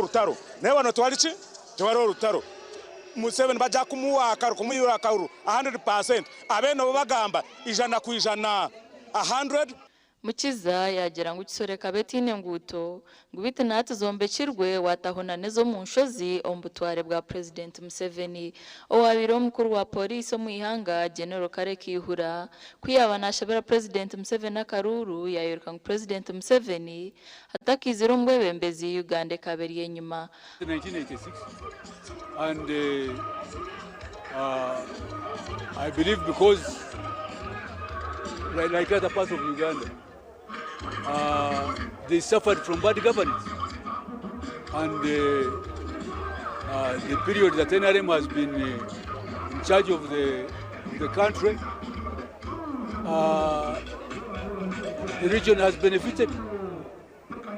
orutaro naye wano tewali ki? Tewariho rutaro. Museveni bagya kumuwa akaru kumwihura akaruru 100% abeene bo bagamba 100%, 100. Mukiza yaagira ngu Kisoro ekaba etaine nguuto, ngu beitu na hati zombekirwe waataho na n'ez'omu nshozi omu butware bwa Purezidenti Museveni. Owaabaire omukuru wa Pooriisi omu ihanga, General Kale Kaihura, ku yaaba naashabira Purezidenti Museveni akaruuru, yaayoreka ngu Purezidenti Museveni atakaizire omu bwebembezi, Uganda ekaba eri enyima. 1986 and I believe because like other parts of Uganda they suffered from bad governance and the period that NRM has been in charge of the, the country the region has benefited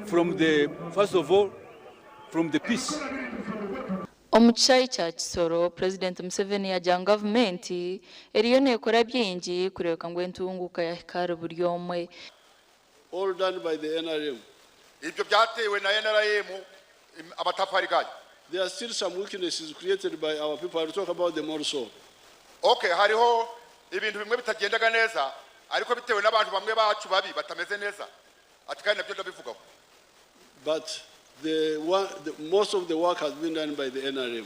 from the first of all from the peace. Omu kishaayi kya Kisoro, Purezidenti Museveni yaagira ngu gavumenti eriyo neekora bingi kureebeka ngu entunguuka yahika ahari buri omwe. All done by the NRM. Ibyo byatewe na NRM amatafari gayo. There are still some weaknesses created by our people. I will talk about them also. Okay, hariho ibintu bimwe bitagendaga neza ariko bitewe n'abantu bamwe bacu babi batameze neza, ati kandi nabyo ndabivugaho. But the one, the, most of the work has been done by the NRM.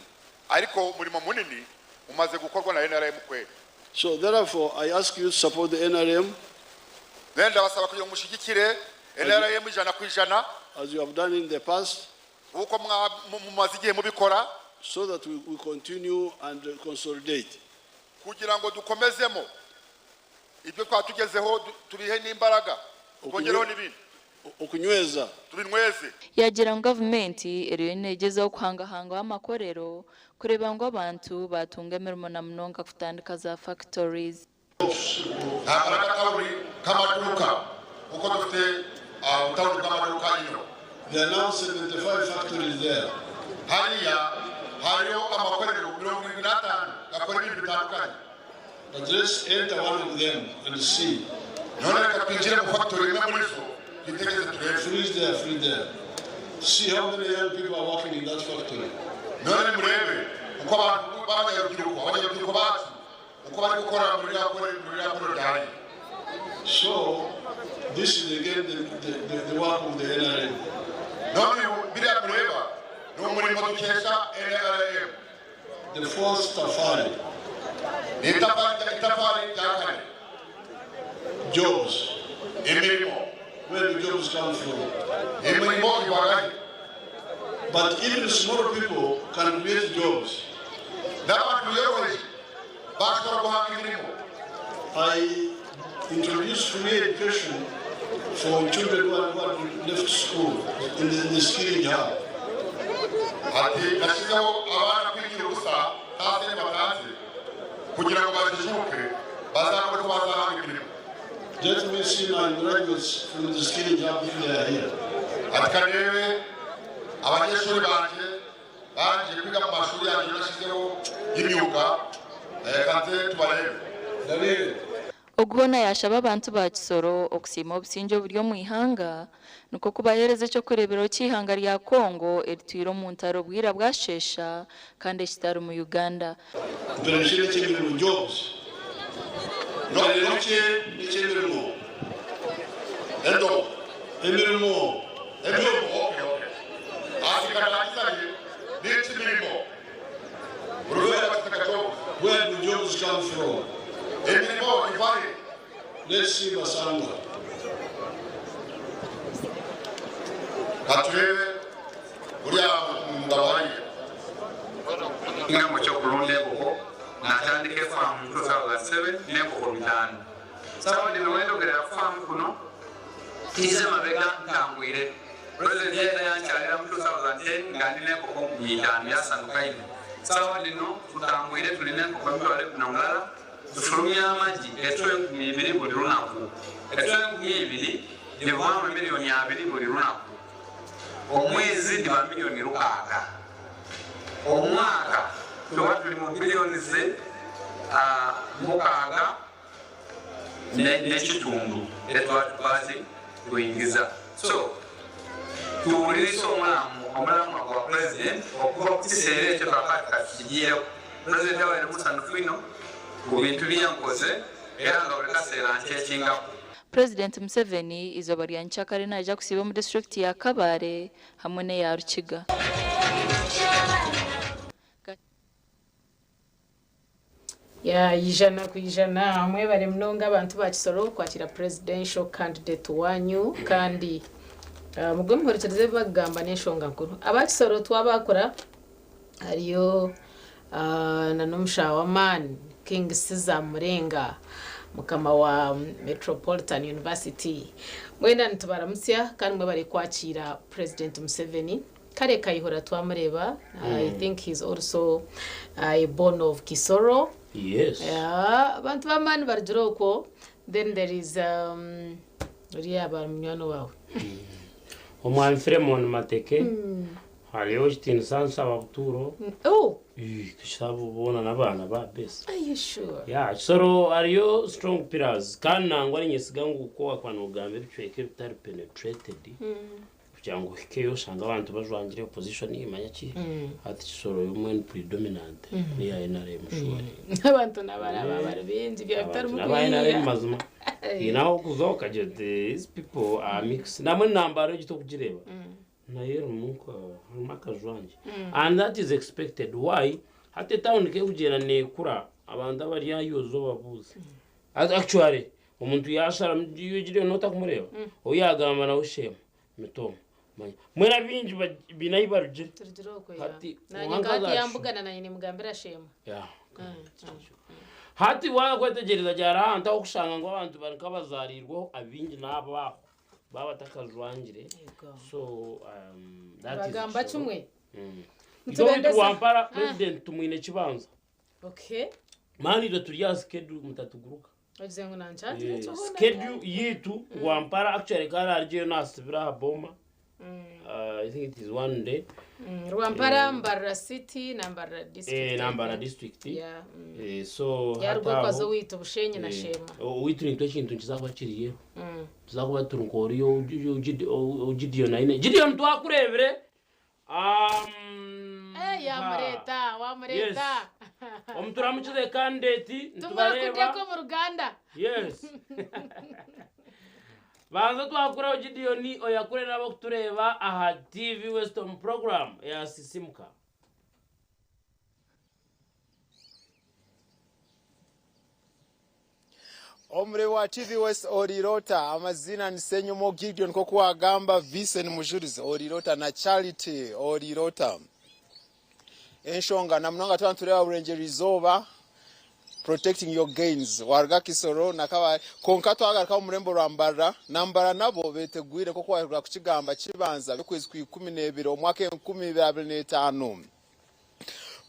Ariko umurimo munini umaze gukorwa na NRM kweli. So therefore, I ask you to support the NRM. Then ndabasaba kugira ngo mushyigikire NRM 100%. As you have done in the past. Uko mumaze igihe mubikora. So that we continue and consolidate. Kugira ngo dukomezemo ibyo twatugezeho tubihe n'imbaraga, twongereho n'ibindi. Okunyweza. Tubinyweze. Yaagira ngu gavumenti eriyo neegyezaho kuhangahangaho amakorero kureeba ngu abantu baatunga emirimo na munonga kutandika za factories. Ntabwo ari akatawuni k'amaduka kuko dufite ubutawuni bw'amaduka ino. There are now 75 factories there. Hariya hariyo amakorero 75 gakora ibintu bitandukanye. But let's enter one of them and see. None reka twinjire mu factory imwe muri zo twitegereze turebe. Freeze there, freeze there. See how many young people are working in that factory. None murebe uko abantu b'abanyarubyiruko, abanyarubyiruko bacu uko bari gukora muri ririya korero, muri ririya korero rya hariya. So this is again the work of the NRM. None biriya mureba ni umurimo dukesha NRM. The fourth tafari. Ni itafari rya kane. Jobs. Imirimo. Where do jobs come from? Imirimo iva he? But even small people can create jobs. N'abantu biyoroheje bashobora guhanga imirimo. I introduced free education for children who had left school in the skilling hub. Ati nashyizeho abana kwigira ubusa nta sente batanze kugira ngo bajijuke bazabone ko bazahanga imirimo. Let me see my graduates from the skilling hub if they are here. Ati karebe abanyeshuri banje barangije kwiga mu mashuri yanjye nashyizeho y'imyuga, kanze tubarebe. Daniel. Oguhona yashaba abantu ba Kisoro okusiima obusingye oburi omu ihanga nikwo kubaheereza ekyokureeberaho ky'eihanga rya Congo eritwire omu ntaro obwira bwasheesha kandi ekitari mu Uganda. Operation ky'emirimo jobs. Operation ky'emirimo. Endo. Emirimo. Emirimo. Okay, okay. Asikarangizanye n'ikimirimo. Urwego rwa jobs. Where do jobs come from? Emirimo iva he? Let's see Basanga. Katurebe uriya mugabo hariya. Ekigambo ky'okulunda enkoko natandika efaamu mu 2007 n'enkoko 500. Saawa dhino wendogerera faamu kuno tiize mabega ntambwire. Pulezidenti yena yankyalira mu 2010 nga ndina enkoko 5,000 yasanuka ino. Saawa dhino tutambwire tulina enkoko 110,000 tufulumya amagi etwe 2,000 buli lunaku. Etwe 2,000 divaamu miliyoni 2 buli lunaku. Omwezi diba miliyoni 6. Omwaka tuba tuli mu biliyoni ze 6 n'ekitundu etwatukwasi tuyingiza. So tuwulirize omulamu Omulamwa gwa Purezidenti okuva ku kiseera ekyo paka kati tukigiireku. Purezidenti abaire musanhufu inho ku bintu bye nkoze era nga buli kaseera ankyekingaku. Purezidenti Museveni eizooba rya nkyakare naija kusiiba omu disiturikiti ya Kabale hamwe n'eya Rukiga. Ya 100%. Mwebare munonga abantu ba Kisoro kwakira presidential candidate wanyu kandi mugwe muhurikirize ebi bakugamba n'enshonga nkuru. Aba Kisoro twabakura hariyo na n'omushaho w'amaani King Caesar Murenga mukama wa Metropolitan University. Mwena nitubaramutsya kandi mwebare kwakira President Museveni. Kare Kayihura twamureeba, I think he's also a born of Kisoro. Yes. Yeah, abantu b'amaani barugire okwo. Then there is oriya aba munywani waawe. Omwami Philemon Mateke, hariyo Kitiinisa Nsaba Butuuro. Oh! Abo boona n'abaana ba Besi. Are you sure? Yeah, Kisoro hariyo strong pillars kandi nangwa ninyesiga ngu ku wakuba nogamba ebicweka ebitari penetrated kugira ngu ohikeyo oshange abantu bajwangire opposition manya ki hati Kisoro yo mbwenu predominant neya NRM surely. Abantu n'abaraba bari baingi byaba bitarimu Abantu n'aba NRM kuhiiya. mazima. Haine ahu okuza okagira oti these people are mixed. Namwe enambara egi tokugireeba nayo erimu nka harimu akajwangye and that is expected why hati etawuni kekugyenda nekura abantu abari ahi oze obabuuze. Actually omuntu yasharamu Gideon notakumureeba ou yagamba nawe Sheema Mitooma manya mbwenu abaingi baine ahi barugire. Turugire okwo ya. Hati Nanye owanka nka hati za yambugana nanye nimugambira Sheema. Yeah. Hati wakwetegyereza gye hariho ahantu ahokushanga ngu abantu bari nk'abazaariirweho abaingi n'abaho baba batakajwangire Yego. so that is Nibagamba Kisoro. kimwe. Itwe owaitu Nitubendeza. Rwampara president tumwine kibanza. Okay. Mani itwe turi aha schedule mutatuguruka. Ogize ngu nankyakira ekyo hoona. Schedule yitu Rwampara actually kararugyeyo nasibira aha boma. I think it is one day. Rwampara, Mbarara City na Mbarara District. Eh, na Mbarara District. Yeah. Eh, so Yarugwa hati kwaza aho owaitu Bushenyi na eh, Sheema. owaitu nitwe ekintu nikiza kiriyo. Tuza kuba turi nk'oriyo Gideon aine. Gideon twakureebire. Eh, yamureta, wamureta. Yes. Omuturamukize candidate nitubareeba. Tumwakudeko mu Ruganda. Yes. Banza twakuraho Gideon oyakure nabo kutureeba aha TV Weston program ya Sisimuka. Omure wa TV West Orirota, amazina ni Senyumo Gideon nk'oku wagamba Vincent Mujurizi Orirota na Charity Orirota. Enshonga na munonga twaba nitureeba Burengyerwa Izooba protecting your gains waruga Kisoro na Kabale kwonka twagaruka omu rurembo rwa Mbarara na Mbarara nabo betegwire nk'oku waruga kukigamba kibanza by'okwezi kwa 12 omwaka 2025.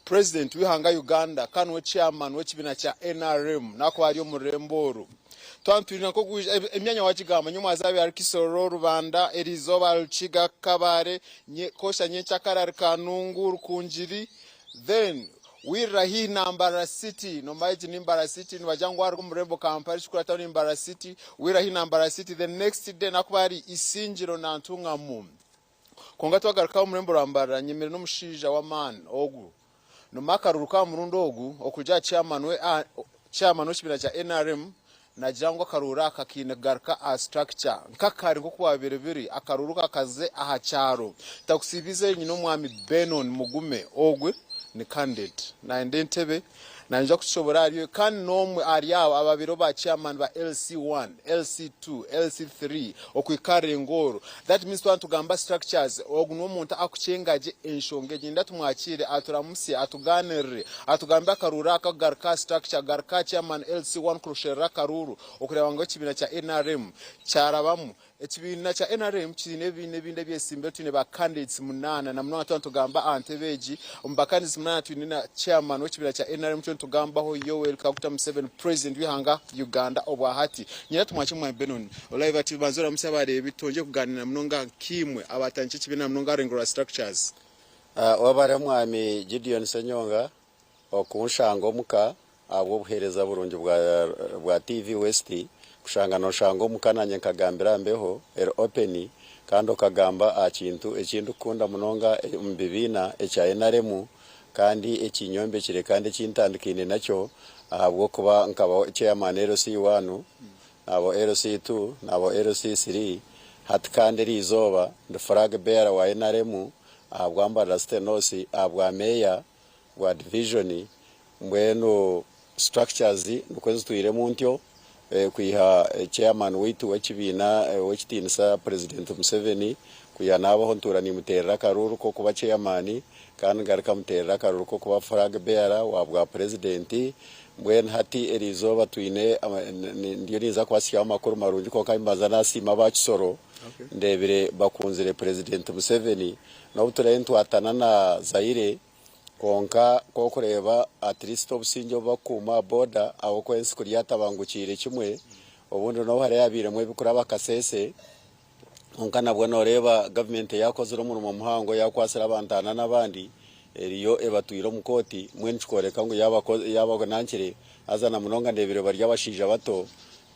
President w'eihanga Uganda kandi niwe chairman w'ekibiina kya NRM nakuba ari omu rurembo oru. Twaba nitwine nk'okwija emyanya wakigamba nyomwazi abe ari Kisoro, Rubanda, erizooba Rukiga, Kabale, Kosha Nyenkyakare ari Kanungu, Rukungiri then wirira haihi na Mbarara City nomanya egi ni Mbarara City nibagira ngu waruga omu rurembo Kampala ekirikukurataho ni Mbarara City wirira haihi na Mbarara City the next day nakuba ari Isingiro na Ntungamo. Kwonka twagaruka omu rurembo rwa Mbarara nyemire n'omushaija w'amaani ogu. Noma akaruru ka murundi ogu okuruga aha chairman we chairman w'ekibiina kya NRM nagira ngu akaruru aka kaine kugaruka aha structure nk'akare nk'oku bwabaire biri akaruru kakaze aha kyaro. Takusiibize nyine omwami Benon Mugume ogwe ni candidate nayenda entebe Naija kukishobora ahari kandi n'omwe ahari abo ababaireho ba chairman ba LC1, LC2, LC3 okuhika aha rurengo oru. That means twaba nitugamba structures, ogu n'omuntu arikukyenga gye enshonga egi. Ninda tumwakiire aturamutsye, atugaanirire, atugambire akaruuru aka kugaruka aha structure, kugaruka aha chairman LC1 kurusherera akaruuru okureeba ngu ekibiina kya nrm kyarabamu. Ekibiina kya nrm kiine ebibiina ebindi ebyesimbire twine ba candidates munaana na munonga twaba nitugamba aha ntebe egi omu ba candidates munaana twine na chairman w'ekibiina kya nrm turiyo nitugambaho Yoweri Kaguta Museveni president w'eihanga Uganda obwahati. Nyine tumwakye Mwami Benon Olive ati banza oramutsye abareebi twongye kuganira munonga nkaimwe abatandikire ekibiina na munonga aha rurengo rwa structures. Webare Mwami Gideon Ssenyonga Okunshanga omuka ahabw'obuheereza burungi bwa TV West, kushanga noshanga omuka nanye nkagambira aha mbeho eri open Kandi okagamba aha kintu eki ndikukunda munonga omu bibiina ekya NRM kandi ekinyombekire kandi eki ntandikaine nakyo ahabw'okuba nkaba chairman LC1, naba LC2, naba LC3 hati kandi eriizooba ndi flag bearer wa NRM ahabwa Mbarara City North ahabwa meeya bwa divijoni. Mbwenu structures nikwo nzitwiremu ntyo kwiha chairman waitu w'ekibiina ow'ekitiinisa President Museveni kwiha naabaho ntuura nimuteerera akaruuru k'okuba chairman kandi ngaruka muteerera akaruuru k'okuba flag bearer wa bwa Purezidenti. Mbwenu hati eriizooba twine ndiyo ninza kubasyaho amakuru marungi kwonka nimbanza nasiima aba Kisoro ndeebire bakunzire Purezidenti Museveni n'obu turabe nitwatana na Zaire. Kwonka ku orikureeba at least obusingye obu barikukuuma aha boda ahabw'okuba ensi kuri yatabangukiire kimwe, obundi n'obu hariho habairemu ebikuraba Kasese, kwonka nabwo nooreeba gavumenti eyakozire omurimo muhango yaakwatsire abantu n'abandi eriyo ebatwire omu kooti, mbwenu kikworeka ngu yaabanankire haza na munonga ndeebire bari abashaija bato,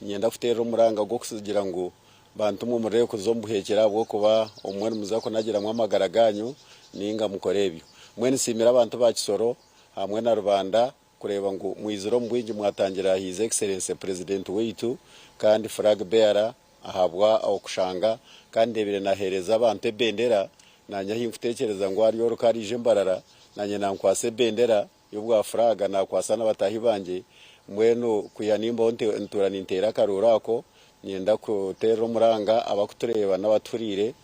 niinyenda kuteerera omuranga gw'okugira ngu Bantu mwe mureke kuza omu buheekyera ahabw'okuba obumwe nimuza kunagiramu amagara gaanyu nainga mukore ebyo. Mbwenu nsiimire abantu ba Kisoro hamwe na Rubanda kureeba ngu mwizire omu bwingi mwatangira His Excellency Purezidenti waitu kandi Flag Bearer ahabwa okushanga kandi ndeebire naheereza abantu ebendera naanye ahi nkuteekyereza ngu ari oruka ariija e Mbarara naanye nankwasa ebendera y'obwa flag nakwasa na bataahi bangye mbwenu kwiha nimbaho ntuura ninteera akaruuru ako niinyenda kuteerera omuranga abakutureeba n'abatuhuriire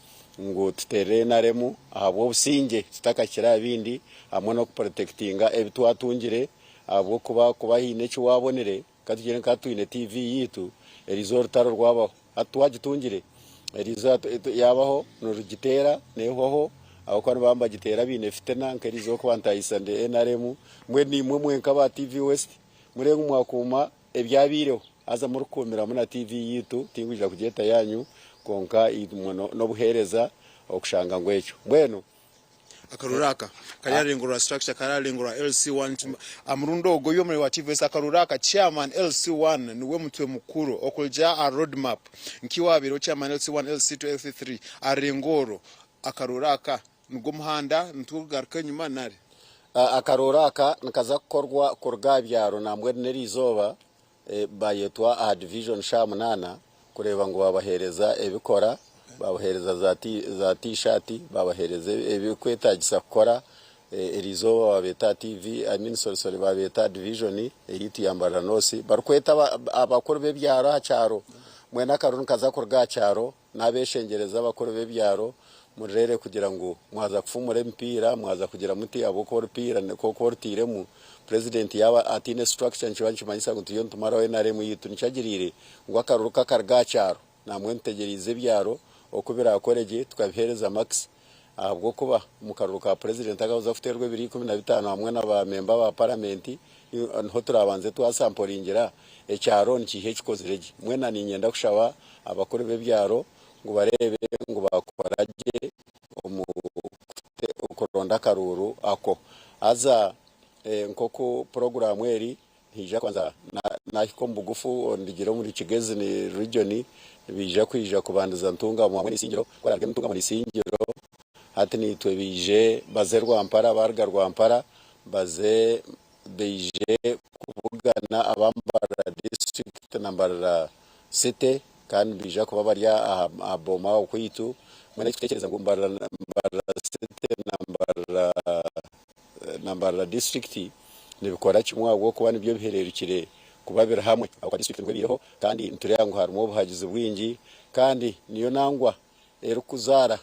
ngu tuteerere NRM ahabw'obusingye tutakakira aha bindi hamwe n'okuprotectinga ebi twatungire ahabw'okuba kuba haine eki waabonire Ka tugire nka twine TV yaitu, eriizooba orutaro rwabaho. Hati twagitungire, eriizooba yaabaho nirugiteera neehwaho ahabw'okuba nibaba nibagiteera baine fitina nk'eriizooba ku bantahisa ndi NRM. Mbwenu naimwe mwenka aba TV West mureebe ngu mwakuuma ebyabaireho haza murikukuumiramu na TV yaitu, tinkwija kugyeta yaanyu kwonka imwe n'obuheereza okushanga ngu ekyo. Mbwenu. Akaruru aka karyarengurwa structure kararengurwa LC1 aha murundi ogu oyu omuri wa TVS akaruru aka chairman LC1 niwe mutwe mukuru okurugya aha road map nkiwe abaireho chairman LC1 LC2 LC3 arurengo oru akaruru aka nigwo muhanda nitugaruka enyuma nari? Akaruru aka nikaza kukorwa kuruga aha byaro nambwenu n'erizooba Bayetwa aha division shaaha munaana kureeba ngu babaheereza ebikora, babaheereza za T-shirt, babaheereza ebirikwetaagisa kukora. Eriizooba babeeta aha TV, I mean sorry sorry babeeta aha division eyaitu ya Mbarara North barikweta abakuru b'ebyaro aha kyaro. Mbwenu akaruru nikaza kuruga aha kyaro. Naabeshengyereza abakuru b'ebyaro mureere kugira ngu mwaza kufumura emipiira mwaza kugira muti ahabw'okuba orupiira nk'oku orutairemu Purezidenti yaaba ataine structure nikiba nikimanyisa ngu turiyo nitumaraho NRM yaitu. Nikyo agiriire ngu akaruru kakaruga aha kyaro namwe mutegyereize ebyaro oku biraakore gye tukabiheereza marks ahabw'okuba omu karuru ka Purezidenti akakuza kuteerwa ebiro 15 hamwe na ba memba ba Paramenti niho turaabanze twasamporingira ekyaro nikiiha ekikozire gye. Mbwenu niinyenda kushaba abakuru b'ebyaro ngu bareebe ngu baakora gye omu kuronda akaruuru ako. Haza nk'oku puroguraamu eri, nihaija kubanza naahika omu bugufu ndigire omuri Kigezi region, nibaija kwija kubandiza Ntungamo hamwe n'Isingiro, ku baraaruge Ntungamo na Isingiro, hati naitwe baije baze Rwampara, baaruga Rwampara baze baije kubugana aba Mbarara district na Mbarara city kandi nibaija kuba bari aha booma okwaitu. Mbwenu ekikutekyereza ngu Mbarara city na Mbarara district nibikora kimwe ahabw'okuba nibyo bihererukire kuba biri hamwe ahabw'okuba district nibwo ebaireho kandi nitureeba ngu harimu obuhagizi bwingi kandi niyo nangwa erikuzaara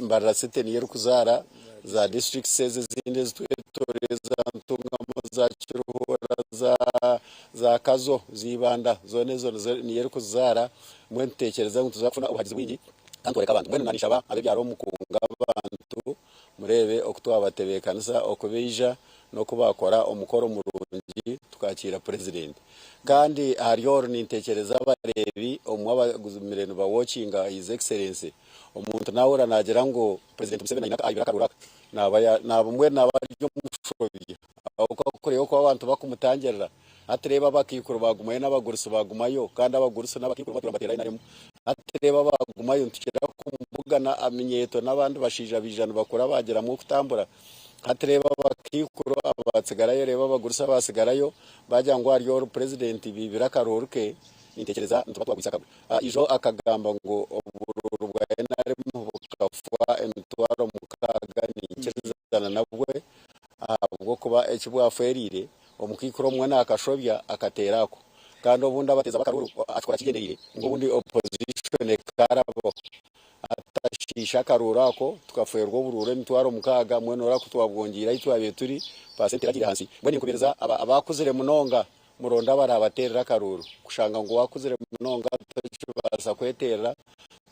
Mbarara City niyo erikuzaara za districts ezi ezindi ezitwetoreire za Ntungamo, za Kiruhura, za Kazo, za Ibanda zoona ezo niyo erikuzizaara. Mbwenu nitutekyereza ngu nituza kufuna obuhagizi bwingi kandi tworeke abantu. Mbwenu ninshaba ab'ebyaro mukunge abantu mureebe oku twabatebeekanisa oku baija n'oku baakora omukoro murungi tukakiira Purezidenti. Kandi ahari oru nintekyereza abareebi omwe abagumire nibawokinga His Excellency omuntu nahurira nagira ngu President Museveni aine ayibire akaruru aka naba naba mbwenu naba ari omushobya ahabw'okuba kureeba oku abantu bakumutangirira hati reeba abakaikuru bagumayo n'abagurusi bagumayo kandi abagurusi n'abakaikuru batuura nibateera NRM. Hati reeba abagumayo nitukira kumubugana aminyeeto n'abandi bashaija baija nibakura baagiramu okutambura. Hati reeba abakaikuru abatsigarayo reeba abagurusi abatsigarayo baagira ngu ahari oru purezidenti baibire akaruuru ke, nintekyereza nituba twagwisa akagwe. Ijo akagamba ngu oburuuru bwa NRM bukafa emitwaro mukaaga ninkirizana nabwe ahabw'okuba eki bwafeereire omukaikuru omwe naakashobya akateera ako kandi obundi abateeza b'akaruuru akikora akigyendereire ngu obundi opposition ekarabaho atashiisha akaruuru ako tukafeerwa oburuuru emitwaro mukaaga mbwenu oraba ku twabwongyeire ahu twabaire turi paasenti eragiire ahansi. Mbwenu ninkubiriza abaakuzire munonga Muronde abaraabateerera akaruuru. Kushanga ngu waakuzire munonga tokibaasa kweteerera,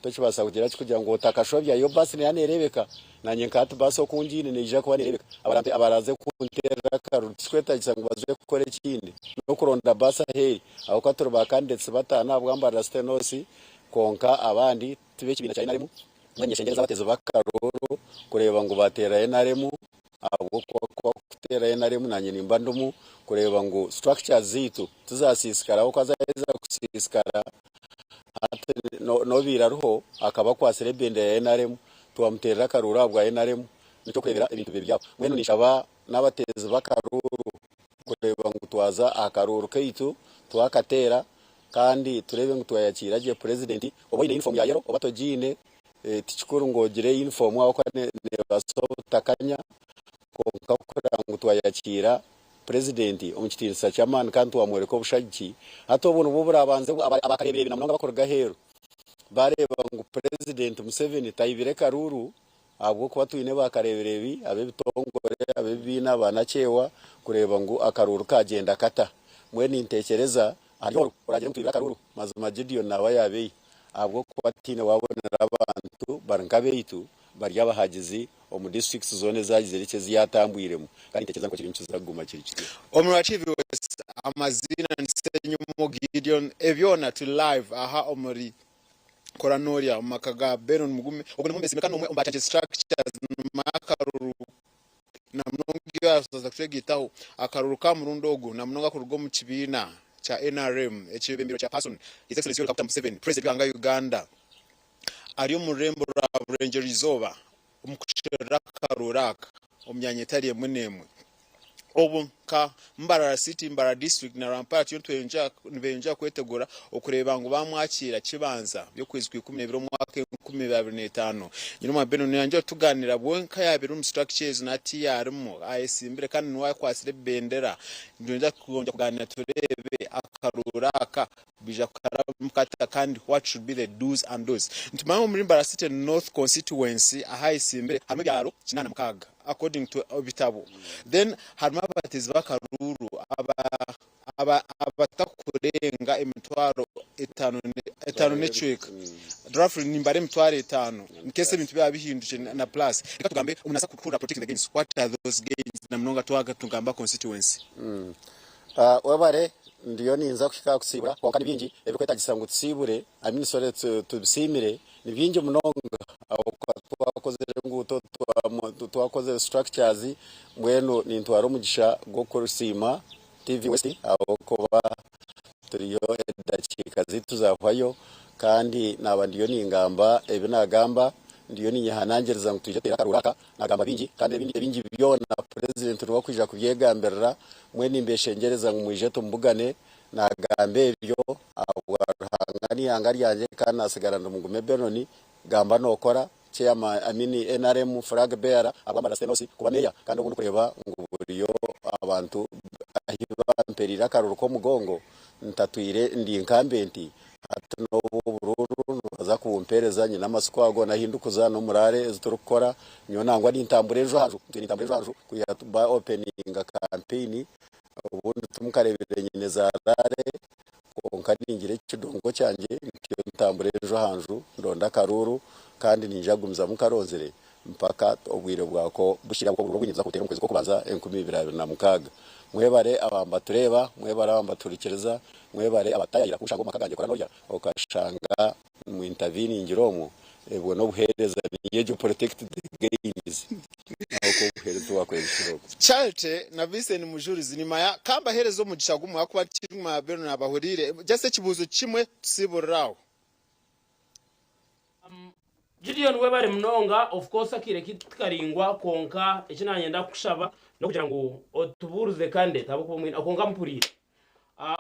tokibaasa kugira ki kugira ngu otakashobya. Yo baasi neeba neereebeka. Naanye nka hati baasi oku ngiine neija kuba neereebeka. Abarampe abaraaze kunteerera akaruuru tikikwetaagisa ngu baze kukora ekindi. N'okuronda baasi ahu eri. Ahabw'okuba turi ba candidates bataano ahabwa Mbarara City North kwonka abandi ti b'ekibiina kya NRM. Mbwenu niinyeshengyereza abateezi b'akaruuru kureeba ngu baateerera NRM. Ahabw'okuba ku barikuteera NRM naanye nimba ndimu kureeba ngu structures zaitu tizasiisikara ahabw'okuba zaaheza kusiisikara hati n'obaire ariho akaba akwatsire ebendera ya NRM twamuteerera akaruuru ahabwa NRM nikyo orikureebera ebintu biri aho. Mbwenu ninshaba n'abateezi b'akaruuru kureeba ngu twaza aha karuuru kaitu twakateera kandi tureebe ngu twayakiira gye purezidenti oba oine yunifoomu ya yero oba togiine. Tikikuru ngu ogire yunifoomu ahabw'okuba neebaasa obutakanya, kwonka kureeba ngu twayakiira purezidenti omu kitiinisa ky'amaani kandi twamworeka obushagiki, hati obu nibwo buraabanze abakareebire ebi na munonga abarikuruga aheeru baareeba ngu purezidenti Museveni taibire karuuru ahabw'okuba twine baakareebire ebi ab'ebitongore, ab'ebibiina, banakyewa kureeba ngu akaruuru kaagyenda kata. Mbwenu ninteekyereza ahari oru oraagire ngu twibire akaruuru, mazima Gideon naaba yaabeiha. Ahabw'okuba tihaine waabonera abantu bari nk'abaitu bari abahagizi omu disiturikiti zoona ezaagizire eki ezi yaatambwiremu. Kandi nintekyereza ngu kiriyo nikiza kuguma kiri kityo. Omuri TV West, amaziina ni Ssenyumo Gideon, ebyona turi live aha omuri Koranorya omu maka ga Benon Mugume. Ogu ni Mumbesi kandi n'omwe omu ba structures nyuma y'akaruru na munonga ebyaza kutwegaitaho akaruru ka murundi ogu na munonga kuruga omu kibiina kya NRM ekyebembirwe Chairperson His Excellency Yoweri Kaguta Museveni President w'eihanga Uganda ari omu rurembo rwa Burengyerwa Izooba omu kusherura akaruru aka omu myanya etari emwe n'emwe. Obu nka Mbarara City, Mbarara District na Rwampara turiyo nibeyongyera kwetegura okureeba ngu bamwakiira kibanza by'okwezi kwa 12 omwaka 2025. Nyin'omwa Benon yayongyera kutugaanira bwe nka yabaire omu structure ezo na hati arimu ayesimbire kandi niwe akwatsire ebendera. Nitwenda kwongyera kugaanira tureebe akaruuru aka bija kukarabamu kata kandi what should be the do's and don'ts. Nitumanya ngu omuri Mbarara City North constituency ahu ayesimbire harimu ebyaro 86 according to ebitabo then harimu abateezi b'akaruuru aba abatakurenga emitwaro etaano n'ekicweka roughly nimbara emitwaro etaano incase ebintu byaba bihindukire na plus. Reka tugambe omuntu naaza kuhurira protecting the gains what are those gains na munonga twaba nitugamba constituency. Webare ndiyo ninza kuhika aha kusiibura kwonka ni bingi ebirikwetagisa ngu tusiibure, I mean sorry tubisiimire ni bingi munonga ahabw'okuba twakozire enguuto, twakozire structures mbwenu nintwara omugisha gw'okusiima TV West ahabw'okuba turiyo edakiika zaitu zahwayo kandi naaba ndiyo ningamba ebi nagamba ndiyo ninyehanangiriza ngu twije tuteere akaruuru aka. Nagamba bingi kandi ebindi ebingi byona Purezidenti niwe akwija kubyegambirira. Mbwenu nimbeshengyereza ngu mwije tumubugane. Nagamba ebyo ahabwa Ruhanga n'eihanga ryangye kandi nasigara ndi Mugume Benon. Gamba nokora, Chairman, I mean NRM flag bearer ahabwa Mbarara City North kuba meeya kandi obu ndikureeba ngu buriyo abantu ahi bampereire akaruru k'omugongo ntatwire ndi incumbent Hati n'obu oburuuru nibaza kubumpeereza, nyine amatsiko ago n'ahu ndikuza n'omu rally ezi turikukora. Nyowe nangwa nintambura enju aha nju, ntwire nintambura enju aha nju kwiha ba openinga campaign, obundi timukareebire nyine za rally kwonka ningira ekidongo kyangye ntyo ntambura enju aha nju ndonda akaruuru kandi niinyija kugumizamu nkaronzire mpaka obwire bwako buhikire ahabw'okuba oburuuru obu nibuza kubuteera omu kwezi kw'okubanza 2026. Mwebare abambatureeba, mwebare abambatuhurikiriza, mwebare abatayayira kunshanga omu maka gangye kora norya okashanga mu interveningira omwo, ebwo n'obuheereza niyo egyo protect the gains ahabw'okuba obuheereza tiwakwebisire okwo. Charity na Vincent Mujurizi nimaya ka mbahereze omugisha gumwe ahakuba tikirikumanya Benon abahuriire just ekibuuzo kimwe tusiiburire aho. Gideon webare munonga, of course akaire keitu tikaraingwa kwonka eki nanyenda kukushaba n'okugira ngu otubuurize candidate ahabw'okuba omwine kwonka mpuriire.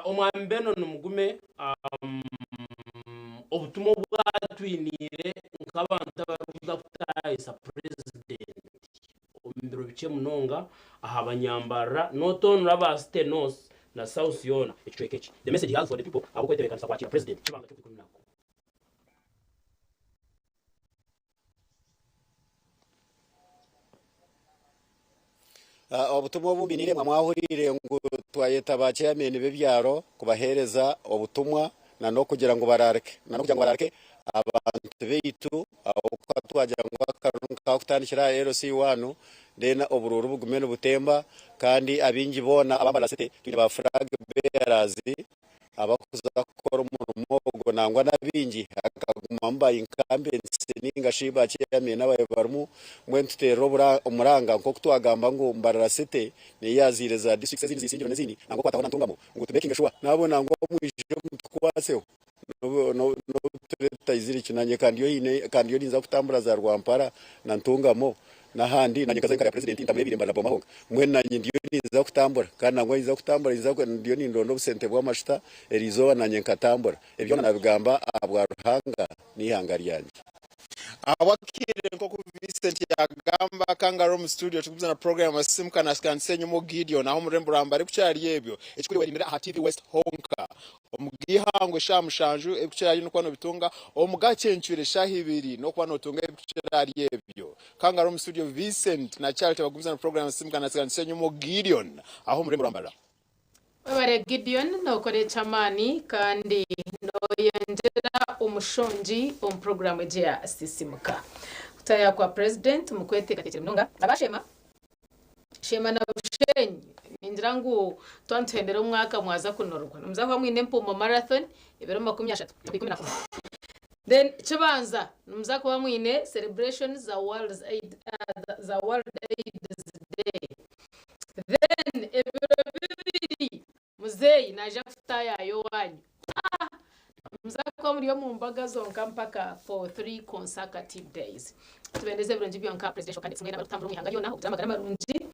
Omwami Benon Mugume obutumwa obu atwiniire nk'abantu abarikuza kutaahisa Purezidenti omu biro bikye munonga aha banyambarara not only aba City North na South yoona ekicweka eki. The message he has for the people ahabw'okwetebeekanisa kwakira Purezidenti kibanga ky'okwikumi na. Obutumwa obu mbiniire mwahuriire ngu twayeta ba chairman b'ebyaro kubaheereza obutumwa na n'okugira ngu bararike na n'okugira ngu bararike abantu baitu ahabw'okuba twagira ngu akaruru nikakutandikira aha LC one then oburuuru bugume nibutemba kandi abaingi boona aba Mbarara City twine ba flag bearers abakuza kukora omurimo ogwo nangwa n'abaingi hakagumamu ba incumbents ninga shi ba chairman ababaire barimu mbwenu tuteerera omuranga nk'oku twagamba ngu Mbarara City niyo yaazaire za districts ezindi za Isingiro n'ezindi nangwa kwataho na Ntungamo ngu tu makinge sure naabo nangwa mwije mutukwaseho n'obu turiba tutaizire ki nanye ka ndiyo ninza kutambura za Rwampara na Ntungamo N'ahandi nanye nkaza nkareba purezidenti ntamureebire mba na Boma honka. Mbwenu nanye ndiyo ninza kutambura kandi nangwa ninza kutambura ndiyo nindonda obusente bw'amashuta eriizooba nanye nkatambura. Ebi byona nabigamba ahabwa Ruhanga n'eihanga ryangye. Ahabw'akaire nk'oku Vincent yagamba, Kangaroo omu studio turikugumiza na puroguraamu Asisimuka nasikanisa enyima Gideon aho omu rurembo rwa Mbare kukyari ebyo ekikuri werindira aha TV West honka. Omu g'eihangwe eshaaha mushanju ebikukira ahari n'okuba nobitunga, omu gakyencwire eshaaha ibiri n'okuba notunga ebikukira ahari ebyo. Kangaroo omu studio Vincent na Charity bagumiza na puroguraamu Asisimuka nasikanisa enyima Gideon aho omu rurembo rwa Mbarara. Webare Gideon nokora eky'amaani kandi noyongyera omushongi omu puroguraamu egi eya Sisimuka. Kutaaha kwa Purezidenti mukweteekateekyere munonga. Aba Sheema, Sheema na Bushenyi ningira ngu twaba nituhendera omwaka mwaza kunorwa. Nimuza kuba mwine Empuumo Marathon ebiro 30 ku 11. Then kibanza nimuza kuba mwine celebrations za World AIDS Day. Then ebiro bibiri muzeeyi naija kutaayaaya owaanyu. Nimuza kuba muri omu mbaga zonka mpaka for 3 consecutive days. Tubendeze ebirungi byonka presidential candidates mwena abarikutambura omu ihanga ryona okugira amagara marungi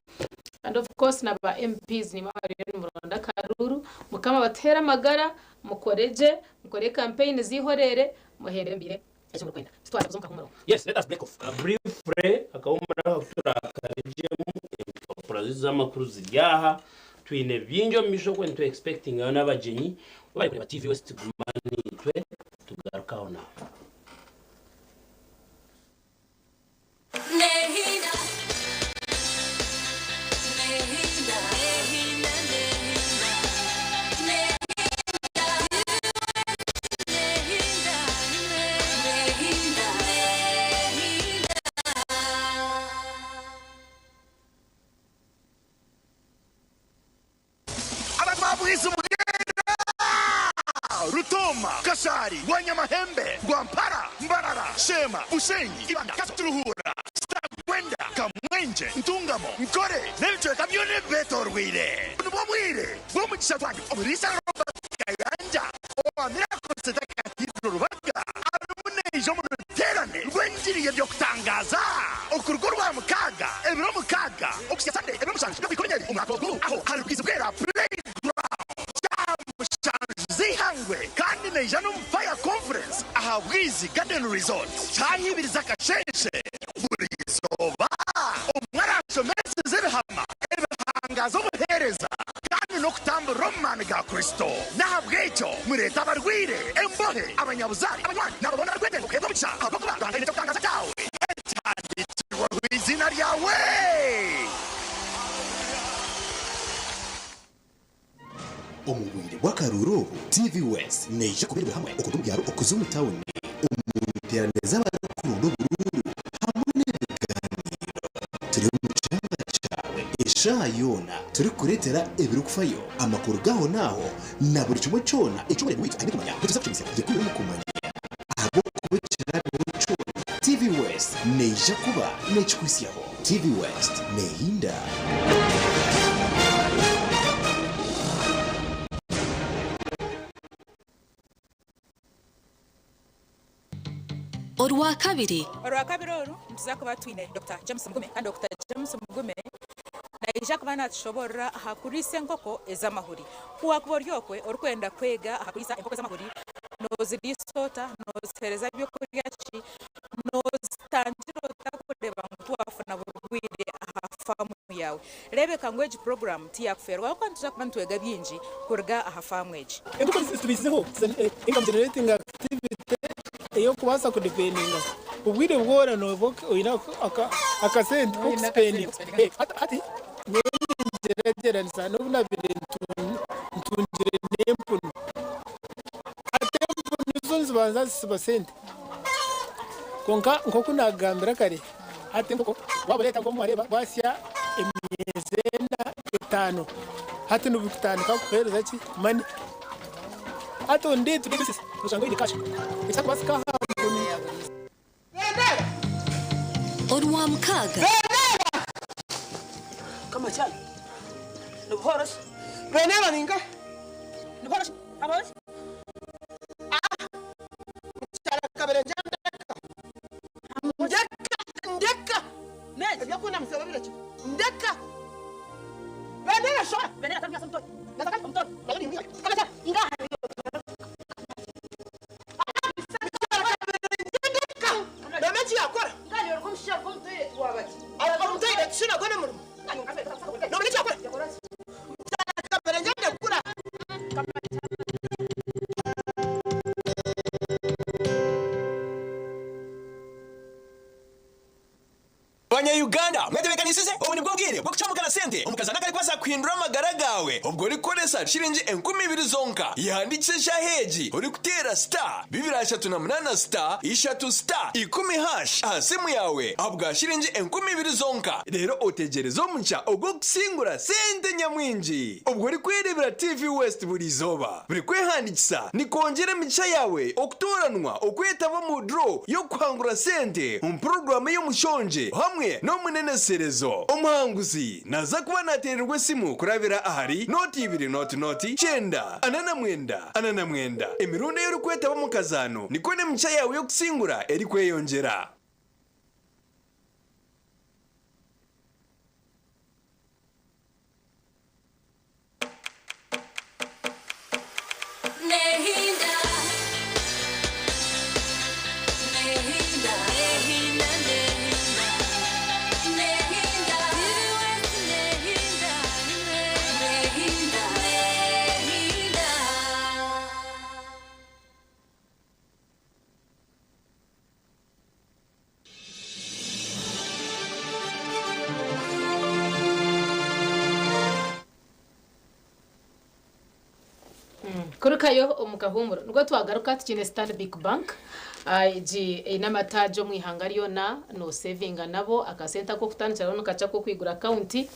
and of course na ba MPs nimwe abariyo nimuronda akaruuru. Mukama abatuheere amagara, mukore gye, mukore campaign z'eihoreere, muheerere mbiire eki murikwenda. Titwaza kuza omu kahuumuro. Yes, let us break off. Briefly, akahuumuro aka kuturakarugyemu, empapura z'amakuru ziri aha, twine bingi omu maisho okwe nitu expectingayo n'abagyenyi. Webare kureeba TV West guma naitwe tugaruke aho n'aho. Abantu ba Bwizi Bwera, Rutooma, Kashaari, Rwanyamahembe, Rwampara, Mbarara, Sheema, Bushenyi, Ibanda, Kazo, Kiruhura, Kitagwenda, Kamwengye, Ntungamo, Nkore n'ebicweka byona ebibeetoorweire. Nibwo bwire bw'omugisha gwanyu Omuriisa Robert Kayanja owa Miracle Centre Cathedral Rubaga arimu naija omu ruteerane rw'engiri y'eby'okutangaaza okuruga Orwamukaaga ebiro mukaaga okuhitsya Sunday ebiro mushanju by'okwikumi n'ebiri omwaka ogu aho ahari Rwizi Bwera Playground shaaha mushanju z'eihangwe kandi naija n'omu Fire Conference aha Bwizi Garden Resort shaaha ibiri z'akasheeshe buri izooba omwe araashomeseza ebihama ebihangaza obuheereza kandi n'okutamburira omu maani ga Kristo. N'ahabw'ekyo mureete abarwaire, embohe, abanyabuzaare, abanywani, n'abo boona abarikwetenga okuheebwa omugisha, ahabw'okuba Ruhanga aine eky'okutangaaza kyawe ekihandiikirweho eiziina ryawe. Omu bwire bw'akaruuru obu, TV West neija kuba eri hamwe okuruga omu byaro okuza omu tawuni omu nteerane z'abarikuronda oburuuru hamwe n'ebigaaniiro. Turi omu kyanga kyawe eshaaha yoona turikukureetera ebirikufayo, amakuru g'ahonaaho na buri kimwe kyona eki omureebi waitu aine kumanya. Nituza kukimisya gye omu kumanya ahabw'okuba ekiraabeho kyona, TV West neija kuba neekikuhitsyaho. TV West neehinda. Orwakabiri. Orwakabiri oru nituza kuba twine Dokita James Mugume kandi Dokita James Mugume naija kuba natushoborora aha kuriisa enkoko ez'amahuri. Ku wakuba ori okwe orikwenda kwega aha kuriisa enkoko ez'amahuri, noziriisa ota, nozihereza byokurya ki, nozitangira ota kureeba ngu tiwafuna burwaire aha faamu yaawe. Reebeka ngu egi puroguraamu tiyakufeerwa ahabw'okuba nituza kuba nitwega bingi kuruga aha faamu egi. Enkoko zitubaiseho income generating activity ey'okubaasa kudependinga obwire bwona nooba oine akasente k'okusipendinga. Hati nyowe ningyeragyeranisa n'obu naabaire ntungire n'empunu. Hati empunu zo nizibanza zisiba sente kwonka nk'oku naakugambira kare, Hati enkoko waaba oreeta nk'omu wareeba bwasya emyezi ena etaano hati nibutandika kukuheereza ki money. Hati on day to day basis noshanga oine cash ekitakubaasika aha mpunu. Orwamukaaga. Ndeka, ndeka. Ebyokundamutsya obirekye. Ndeka. Bendera shora. Bendera tari omutoyi. Omutoyi. Ndeka. Mama eki yakora. Omutoyi ekishina gwona omurimo. Nomanya eki yakora. Ndekura. Banya Uganda mwetebekanisize? Obu nibwo bwire bw'okucamukana sente omu kazaano akarikubaasa kuhindura amagara gaawe obwo orikukoresa shiringi 2000 zonka. Yehandiikise eshaaha egi orikuteera star 238 star ishatu star ikumi hash aha simu yaawe ahabwa shiringi 2000 zonka reero otegyereze omugisha ogw'okusingura sente nyamwingi obwo orikwereebera TV West buri izooba. Buri kwehandiikisa nikwongyera emigisha yaawe okutooranwa okwetaba omu draw y'okuhangura sente omu puroguraamu ey'omushongye hamwe n'omuneneserezo. Omuhanguzi naaza kuba naateererwa esimu kurabira ahari nooti ibiri nooti nooti kyenda ana na mwenda ana na mwenda. Emirundi ei orikwetaba omu kazaano nikwo n'emigisha yaawe y'okusingura erikweyongyera. Kurukayo omu kahuumuro nibwo twagaruka tukiine Stanbic Bank egi eine amataagi omu ihanga ryona noosevinga nabo akasente ak'okutandikiraho nikakye ak'okwigura akawunti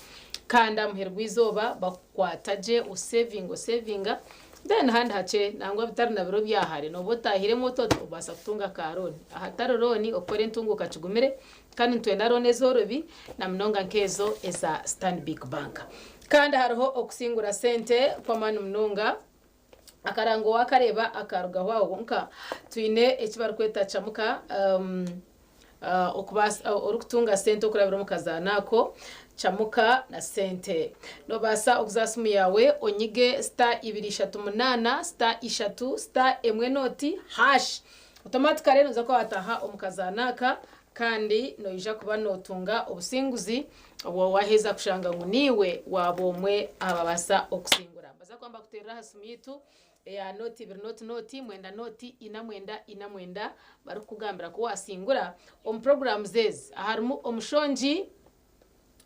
kandi aha muheru gw'eizooba bakukwata gye osevinga osevinga Then ahandi hakye nangwa bitari na biro bya hare nooba otaahiremu oti oti obaasa kutunga ka looni. Ahatari looni okukora entunguuka kigumire kandi nitwenda looni ezoorobi na munonga nk'ezo eza Stanbic Bank. Kandi hariho okusingura sente kw'amaani munonga. Akarango waakareeba akarugaho aho honka twine eki barikweta Chamuka Okubaasa orikutunga sente okurabira omu kazaano ako, Chamuka na sente. Nobaasa okuza aha simu yaawe onyige star ibiri ishatu munaana star ishatu star emwe nooti hash. Automatically noza kuba wataaha omu kazaano aka kandi noija kuba notunga obusinguzi obwo waheza kushanga ngu niiwe waaba omwe aha babaasa okusingura. Nibaza kuba nibakuteerera aha simu yaitu. eya nooti ibiri nooti nooti mwenda nooti ina mwenda ina mwenda barikukugambira ku waasingura omu puroguraamu ezi harimu omushongi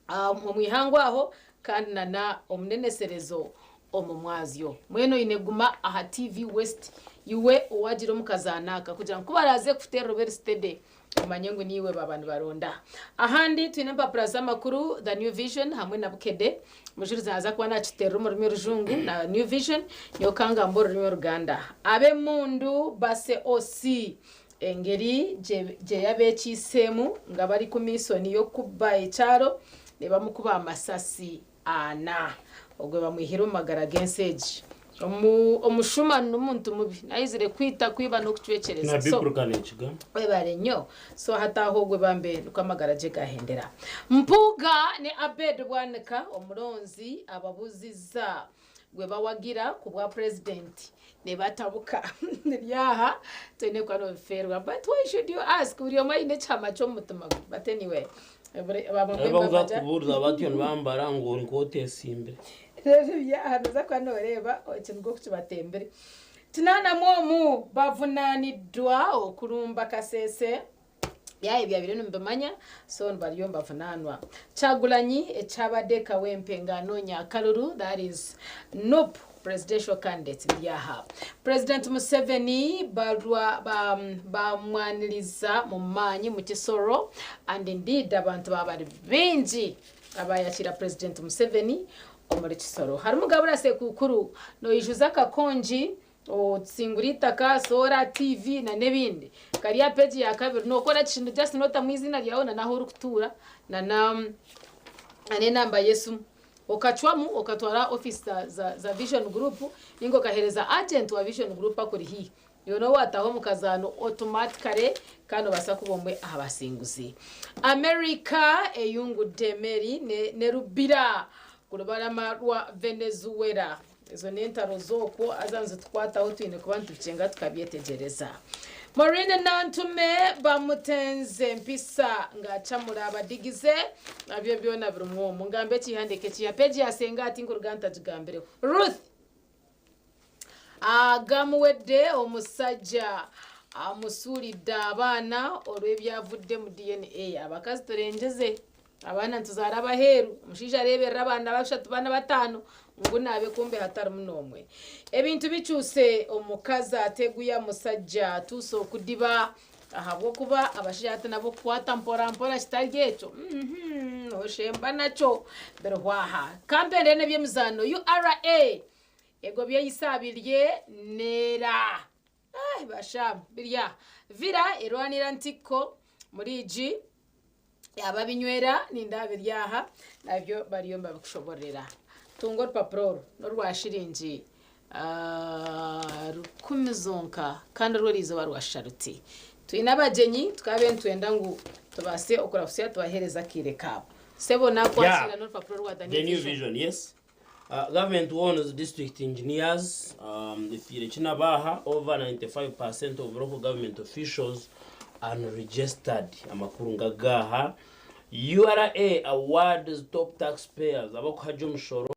omu ihangwe aho kandi na omuneneserezo omu mwazyo. Mbwenu oine kuguma aha TV West iwe owaagira omu kazaano aka kugira ngu ku baraaze kukuteerera obe steady omanye ngu niiwe baaba nibaronda. Ahandi twine empapura z'amakuru The New Vision hamwe na Bukedde. Omujurizi naaza kuba naakituteerera omu rurimi orujungu na New Vision nyowe kangamba orurimi oruganda. Ab'emundu base OC engeri gye yabeekiiseemu nga bari kumiisoni y'okuba ekyaro nebamukuba amasasi ana. Ogwe bamwihire omu magara g'ensi egi. Omu omushuma n'omuntu mubi naizire kwita, kwiba n'okucwekyereza. Na So Bible nekigamba. webare nnyo. So hataaha ogwe bambe nikwo amagara gye gahendera. Mpuuga ne Abed Bwanika omuronzi ababuziza gwe bawagira ku bwa purezidenti nibatabuka. Biri aha toine kuba nobifeerwa but why should you ask buri omwe aine ekihama ky'omu mutima gwe but anyway Abu bakuza kubuuriza batyo nibambara ngu ori nk'oteesimbire. Reero ebyaha nooza kuba nooreeba ekiniga oku kibatembire. Kinaana omu bavunaaniddwa okurumba Kasese. Byaha ebyabaire nimubimanya so bariyo nibavunaanwa. Kyagulanyi ekyabadde Kawempe nga anoonya akaruru that is Nup presidential candidate biri aha. President Museveni barwa bamwaniriza mu maanyi mu Kisoro and indeed abantu baba bari baingi abayakiira President Museveni omuri Kisoro. Harimu Gabura Sekukuru noijuza akakongi otsingura eitaka, soora, TV na n'ebindi. Kari aha peegi ya kabiri nookora kintu just nootamu eiziina ryawe na n'ahu orikutuura na n'enamba y'esimu. Okacwamu okatwara aha ofiisi za Vision Group ninga okaheereza agenti wa Vision Group akuri haihi. Iwe nooba waataaha omu kazaano automatically kandi noobaasa kuba omwe aha basinguzi. America eyungudde emeeri n'erubira kurubarama rwa Venezuela. Ezo n'entaro z'okwo haza nizitukwataho twine kuba nitubikyenga tukabyetegyereza. Maureen Nantume bamutenze empisa ng'acamura abadigize nabyo byona birimu omu. Ngambe ekihandiiko eki aha peegi ya Senga ati nkuruga ntagigambireho. Ruth agamuwedde omusajja amusuulidde abaana olw'ebyavudde mu DNA. Abakazi turengyeze. Abaana nituzaara abaheeru, omushaija areeberera abaana bashatu, bana, bataano ngu naabe kumbe hatarimu n'omwe. Ebintu bikyuse, omukazi ateguya musajja atuuse okudiba ahabw'okuba abashaija hati nabo kukwata mpora mpora kitari ekyo mm oshemba nakyo birihwa aha. Kampeni n'eby'emizaano URA egobya Isabirye neera. Eh basha biri aha. Villa erwanira Ntikko muri igi ababinywera nindeeba biri aha nabyo bariyo nibabikushobororera. Tunga orupapura oru n'orwa shiringi rukumi zonka kandi orwo eriizooba rwashusha ruti. Twine abagyenyi tukabaire nitwenda ngu tubaase okurahutsya tubaheereze akaire kaabo. Sebo naakwakiira n'orupapura orwa The The New New Vision. Vision, yes. Government warns district engineers efiire kinabaha over 95% of local government officials unregistered amakuru ngagaha URA awards top taxpayers abakuhaja omushoro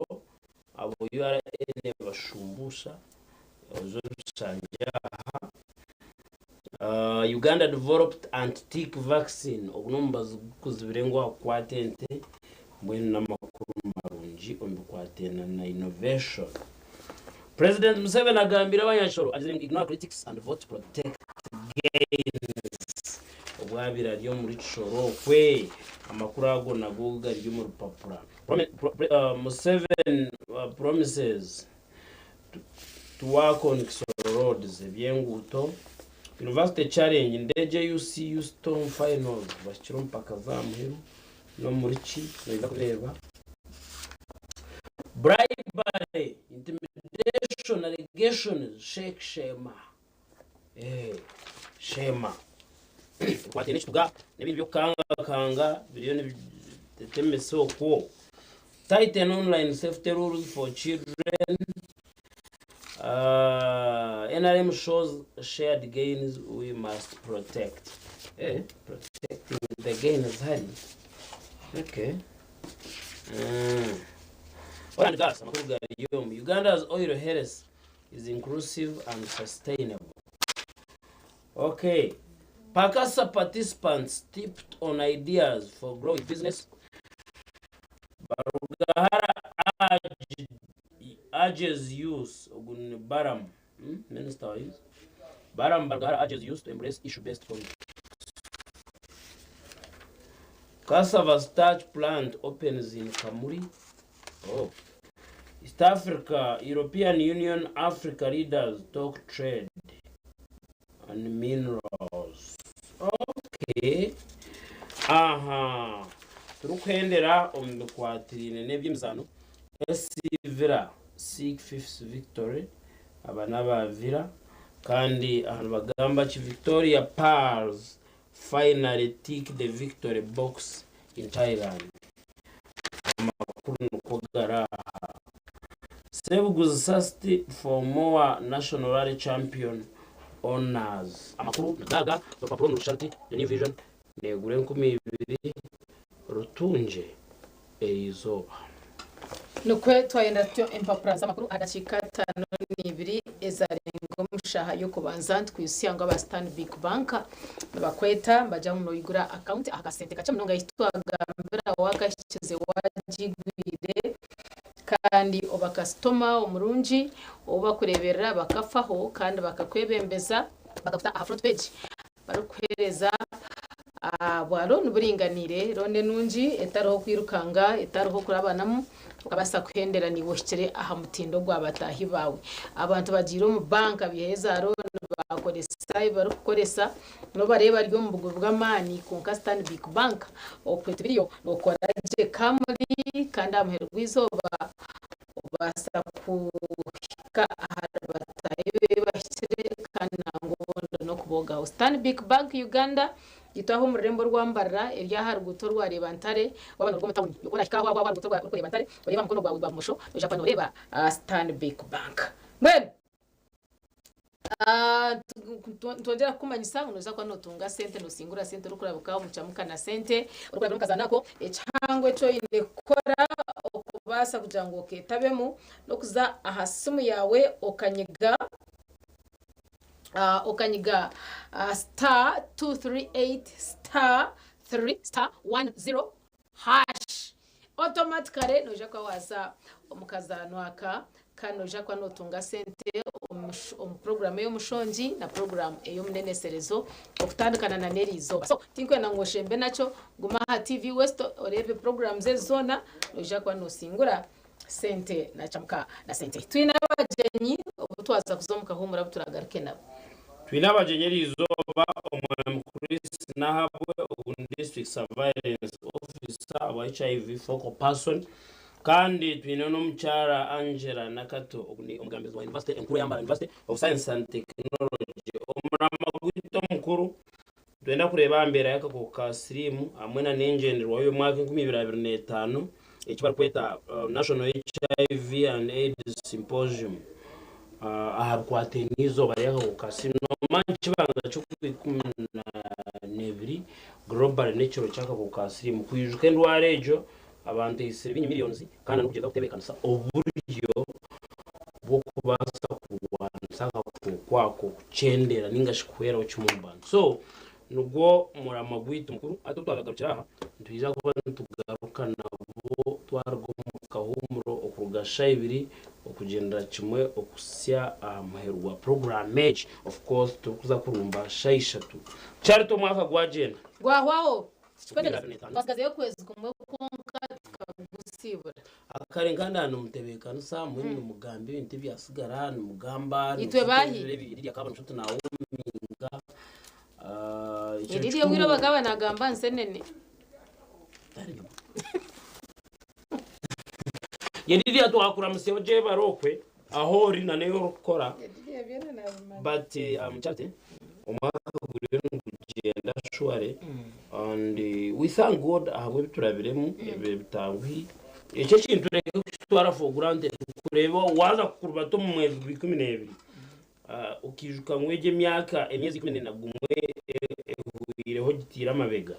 abo URA nebashumbusha ozo bishangye aha Uganda developed anti-tick vaccine ogu n'omubazi gukuzibira engwara kukwata ente mbwenu n'amakuru marungi omu bikwataine na innovation. President Museveni agambire abanyakishoro agizire ngu ignore critics and vote protect gains obu abaire ari omuri Kishoro okwe. Amakuru ago nago gari omu rupapura. Museveni promises to work on Kisoro roads, eby'enguuto. University challenge, Ndejje UCU Storm finals bahikire omu mpaka z'aha muheru n'omuri ki noija kureeba. Bribery, intimidation allegations shake Sheema. Eh, Sheema. Ebikwataine n'ekituga n'ebindi by'okukangakanga biriyo nibitetemesa okwo. Tighten online safety rules for children. NRM shows shared gains we must protect. Eh, protecting the gains, honey. Okay. Oil and gas, amakuru gariyo. Uganda's oil health is inclusive and sustainable. Okay. Pakasa participants tipped on ideas for growing business. Barugahara urges youth, ogu ni Balaam, Minister wa Youth. Balaam Barugahara urges youth to embrace issue-based politics. Cassava starch plant opens in Kamuri. Oh. East Africa, European Union, Africa leaders talk trade and minerals. Okay. Aha. Turikuhendera omu bikwatiraine n'eby'emizaano. SC Villa seek fifth victory. Aba n'aba Villa kandi aha nibagamba ki Victoria Pearls finally tick the victory box in Thailand. Amakuru nikwo gari aha. Sebuguzi Sasti for more National Rally Champion honours. Amakuru nagaga, orupapuro nirusha ruti The New Vision neegura 2000 rutungye eriizooba. Nikwo twayenda tutyo empapura z'amakuru aha dakiika 52 ezarenga omu shaaha y'okubanza nitukwijutsya ngu aba Stanbic Bank nibakweta nibagira ngu noigura akawunti aha kasente kakye munonga ahu twagambira waakahikize waagigwire kandi oba kasitoma omurungi ou bakureeberera bakafaho kandi bakakwebembeza bakakuta aha front page barikukuheereza bwa looni buringaniire, looni enungi etariho kwirukanga, etariho kurabanamu, okabaasa kuhendera naiwe ohikire aha mutindo gwa bataahi baawe. Abantu bagiire omu banka baihayo za looni baakoresa ebi barikukoresa, nobareeba bari omu bugubi bw'amaani kwonka Stanbic Bank okwe tibiriyo, nookora gye kamuri kandi aha muheru gw'eizooba obaasa kuhika ahari bataahi be bahikire kandi nangwa obundi n'okuboogaho. Stanbic Bank Uganda itwe aha omu rurembo rwa Mbarara eri aha ruguuto rwa Reebantare waaba noruga omu tawuni ku orahika aho aha ruguuto orikureeba Ntare oreebe aha mukono gwawe gwa bumosho noija kuba nooreeba Stanbic Bank. Mbwenu Nitwongyera kukumanyisa ngu noija kuba nootunga sente, noosingura sente orikurabuka omu Chamuka na Sente, orikurabira omu kazaano ako. Ekihango eki oine kukora okubaasa kugira ngu okeetabemu n'okuza aha simu yaawe okanyiga okanyiga *238*3*10 hash. Automatically noija kuba waaza omu kazaano aka kandi noija kuba nootunga sente omu puroguraamu ey'omushongi na puroguraamu ey'omuneneserezo okutandikana na n'eri izooba. So tinkwenda ngu oshembe nakyo, guma aha TV West oreebe puroguraamu ezi zoona, noija kuba noosingura sente na Chamuka na Sente. Twine abagyenyi obu twaza kuza omu kahuumuro abu turaagaruke nabo. Twine abagyenyi eri izooba, Omwami Chris Nahabwe ogu ni District Surveillance Officer owa HIV Focal Person kandi twine n'omukyara Angela Nakato ogu ni omugambizi wa University enkuru eya Mbarara University of Science and Technology. Omurama gwaitu omukuru nitwenda kureeba aha mbeera y'akakooko ka siriimu hamwe na n'engyenderwaho y'omwaka 2025 eki barikweta National HIV and AIDS Symposium aha bikwataine n'eizooba ry'akakooko ka siriimu. Noomanya ekibanza ky'okwa12 globally n'ekiro ky'akakooko ka siriimu kwijuka endwara egyo abantu eitsire baingi millions kandi n'okugyezaho kutebeekanisa oburyo bw'okubaasa kurwanisa akakooko ako kukyendera ninga shi kuhweraho kimwe omu bantu. So nigwo muramwa gwaitu mukuru. Hati obu twagagarukira aha, nitwija kuba nitugaruka nabo twaruga omu kahuumuro okuruga shaaha ibiri okugyendera kimwe okuhitsya aha muheru gwa puroguraamu egi. Of course turikuza kurumba shaaha ishatu. Charity omwaka gwagyenda. Gwahwaho. Twasigazeyo okwezi kumwe kwonka tukagusiibura. Kare nka ndaaba nimutebeekanisa mbwenu nimugamba ebintu ebyasigara nimugamba Itwe baahi? Lydia akaba nshuti nawominga ekiro Lydia obwire kikuru obu akaba nagamba nsenene. Lydia twakuramutsya gye bare okwe aho ori na n'ebi orikukora but Charity omwaka guriyo nigugyenda surely and we thank God ahabw'ebi turabiremu ebi bitanguhi. Ekyo ekintu reka kukitwara for granted kureeba waaza kukurubata omu mwezi gwa 12 okaijuka ngu egyo emyaka emyezi 11 ehweireho ogitiire amabega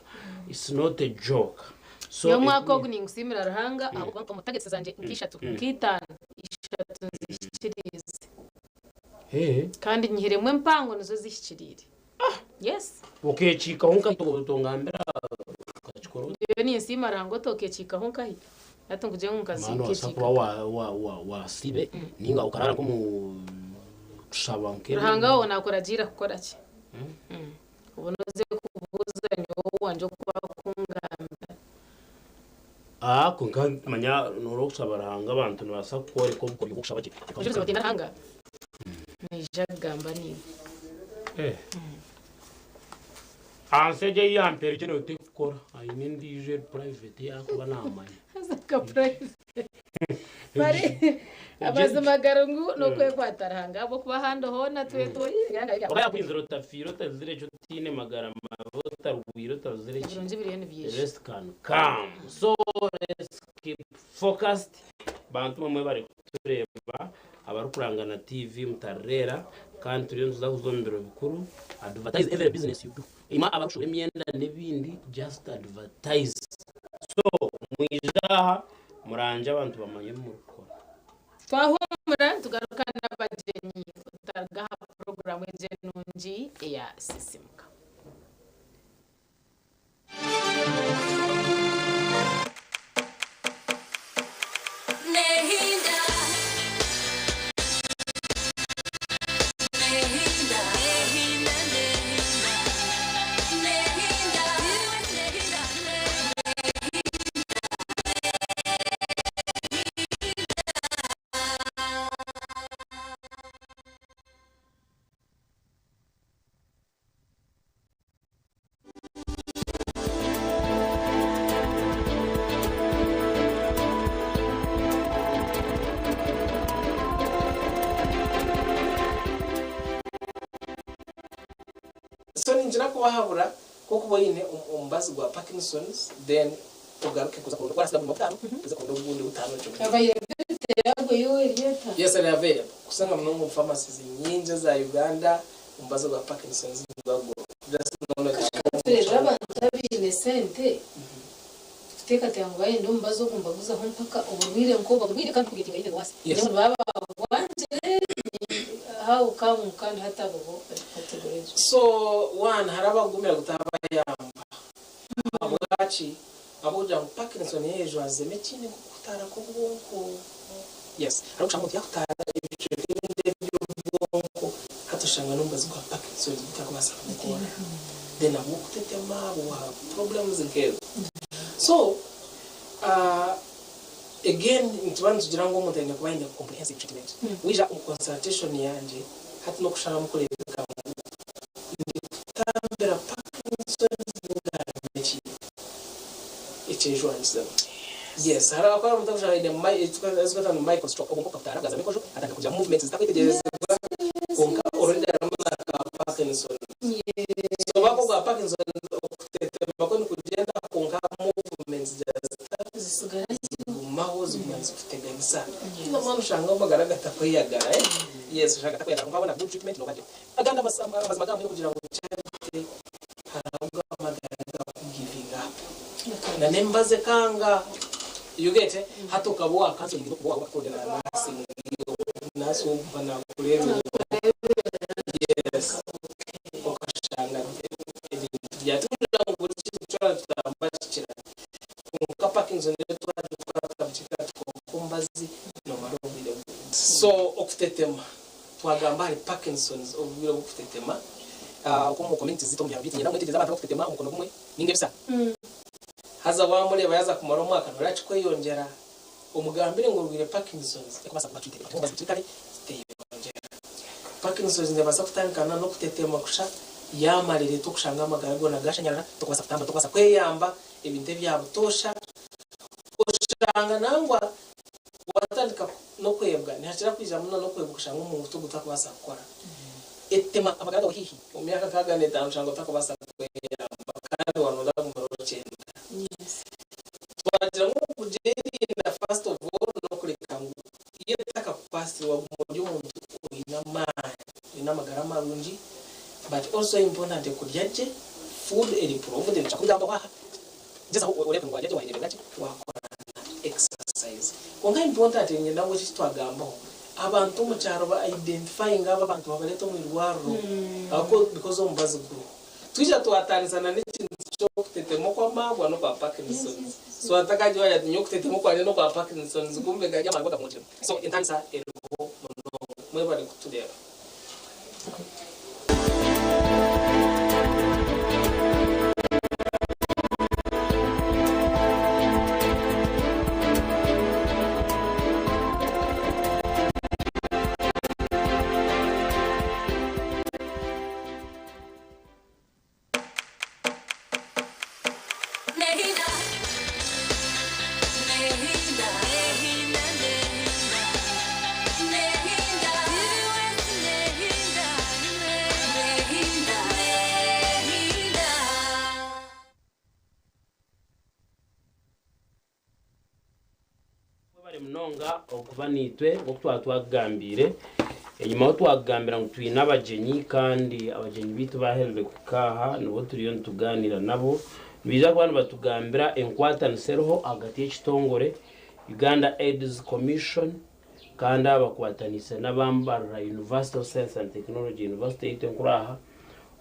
it's not a joke. So Nyowe omwaka ogu ningusiimira Ruhanga ahabw'okuba omu targets zangye nk'ishatu, nk'itaano, ishatu nzihikiriize. Kandi nyihiremu empango nizo zihikiriire. Yes. Okekiikaho nkahi otongambira okakikora ota? Nyowe ninsiima Ruhanga oti okekiikaho nkahi? Hati nkugire ngu Maani nobaasa nkekiika kuba wasiibe ninga okaraara nk'omu kushaba nke. Ruhanga wawe nakuragiira kukora ki? Obu noze kubuuza nyowe owangye oku akungambira. Kwonka manya noora okushaba Ruhanga abantu nibabaasa kukworeka obukoryo bw'okushaba gye. Obujulizi bwatiina Ruhanga naija kugamba naiwe. Ahansi egyo ei yampeera egyo nayo terikukora aine endiijo eri private ei arikuba naamanya. Haza ka private. Bari Amazima gari ngu n'okwekwata Ruhanga ahabw'okuba ahandi hoona twetwire. Oba yakwizire otafiire otazire eki otaine magara mabi otarwaire otazire ki Ebirungi biriyo the nibyija. rest can come so let's keep focused bantu mwe mwebare kutureeba abarikurangana TV mutarireera kandi turiyo nituza kuza omu biro bikuru advertise every business you do imwe abarikushubura emyenda n'ebindi just advertise so mwije aha murangye abantu bamanye ebi murikukora. Twahumura nitugaruka n'abagyenyi otaruga aha puroguraamu egi enungi eya Sisimuka. So ningira kubahabura ku okuba oine omubazi gwa Parkinson's then ogaruke kuza kuronda ogu arasigamu butaano oze kuronda ogundi butaano otyo. Yes eri available kusanga munonga omu pharmacies nyingi eza Uganda omubazi gwa Parkinson's nibagura just knowledge. Tureebire abantu abaine sente kuteekateeka ngu bayenda omubazi ogu nibaguzaho mpaka oburwaire nk'obu baburwaire kandi kugetinga even worse. Yes. Ngu nibaba bagwangire how come kandi hati abo bo bari category egyo. So one hariho abagumira gutabayamba ahabwaki ahabw'okugira ngu Parkinson yeyejwazizemu ekindi nk'okutaara kw'obwonko yes hariho okushanga omuntu yakutaara ebicweka ebindi eby'obwonko hati oshanga n'omubazi gwa Parkinson gutakubaasa kumukora then ahabw'okutetema ahabwa problems nk'ezo so again nituba nitugira ngu omuntu aine kuba aine comprehensive treatment waija omu consultation yangye hati n'okusharamu kureebeka ngu ndikutambira Parkinson's ninga harimu ekindi ekyejwangizemu yes hariho abakuba omuntu akushanga aine ekiturikweta ngu micro stroke obwonko bukakutaara bwazamu enkojo atandika kugira movements zitakwetegyerezibwa kwonka already arimu naka Parkinson's so obwako bwa Parkinson's okutetema kwe nikugyenda kwonka movements zigumaho ziguma nizikuteganisa nomwana oshanga amagara gatakweyagara yes oshanga gatakweyagara kwonka wabona good treatment noba gye agandi amazima gamwe nokugira ngu charity hariho amagara gaku giving up na nemibazi ekanga you get hati okaba owa counseling nokuba wabakurondera nursing nurse wokuba nakureberera yes okashanga ebintu byatikugira ngu buri kintu kyona tutamba kikira kwonka Parkinson yo twagikwata bukye katukonka omubazi nomara obwire bwingi. So okutetema twagamba ahari Parkinson's obwire bw'okutetema oku omu communities zaitu omu byaro byaitu niinyenda ngu mwetegyereze abantu abarikutetema omukono gumwe ninga ebisa haza wamureeba yaaza kumara omwaka noreeba kikweyongyera omugambire ngu orwaire Parkinson's ekubaasa kuba treated but omubazi bukiri kare teyeyongyera. Parkinson's nebaasa kutandikana n'okutetema kusha yamara ereeta okushanga amagara goona gashanyarara tokubaasa kutambura tokubaasa kweyamba ebintu ebya butoosha oshanga nangwa watandika n'okwebwa nihakira kwija muno n'okwebwa oshanga omuntu ogu takubaasa kukora etema amagara gawe haihi omu myaka nkaaga n'etaano oshanga otakubaasa kweyamba kandi wanoda kumara okyenda. Twagira ngu okugyerinda first of all n'okureka ngu yo etakakukwasire waguma ori omuntu oine amaani oine amagara marungi but also important kurya gye food eri improved nikyo kugambaho aha gyezaho oreebe ngu warya gye wayereberera gye wakora na exercise kwonka important niinyenda ngu eki ekitwagambaho abantu omu kyaro ba identifyinge abo abantu babareete omu irwariro because omubazi guriho. Twija twataanisana n'ekintu ky'okutetema okw'amaarwa n'okwa Parkinson's. So atakagira ati nyowe okutetema okwangye n'okwa Parkinson's kumbe gari amaarwa gamwongyeremu. So entaanisa eriho munonga. Mwebare kutureeba. Webale munonga okuba naitwe nk'oku twaba twakugambiire. Enyima aho twakugambira ngu twine abagyenyi kandi abagyenyi baitu baaherize kuhika aha nibo turiyo nitugaaniira nabo. Nibaija kuba nibatugambira enkwatanisa eriho ahagati y'ekitongore Uganda AIDS Commission kandi aba bakwataniise n'aba Mbarara University of Science and Technology, University yaitu enkuru aha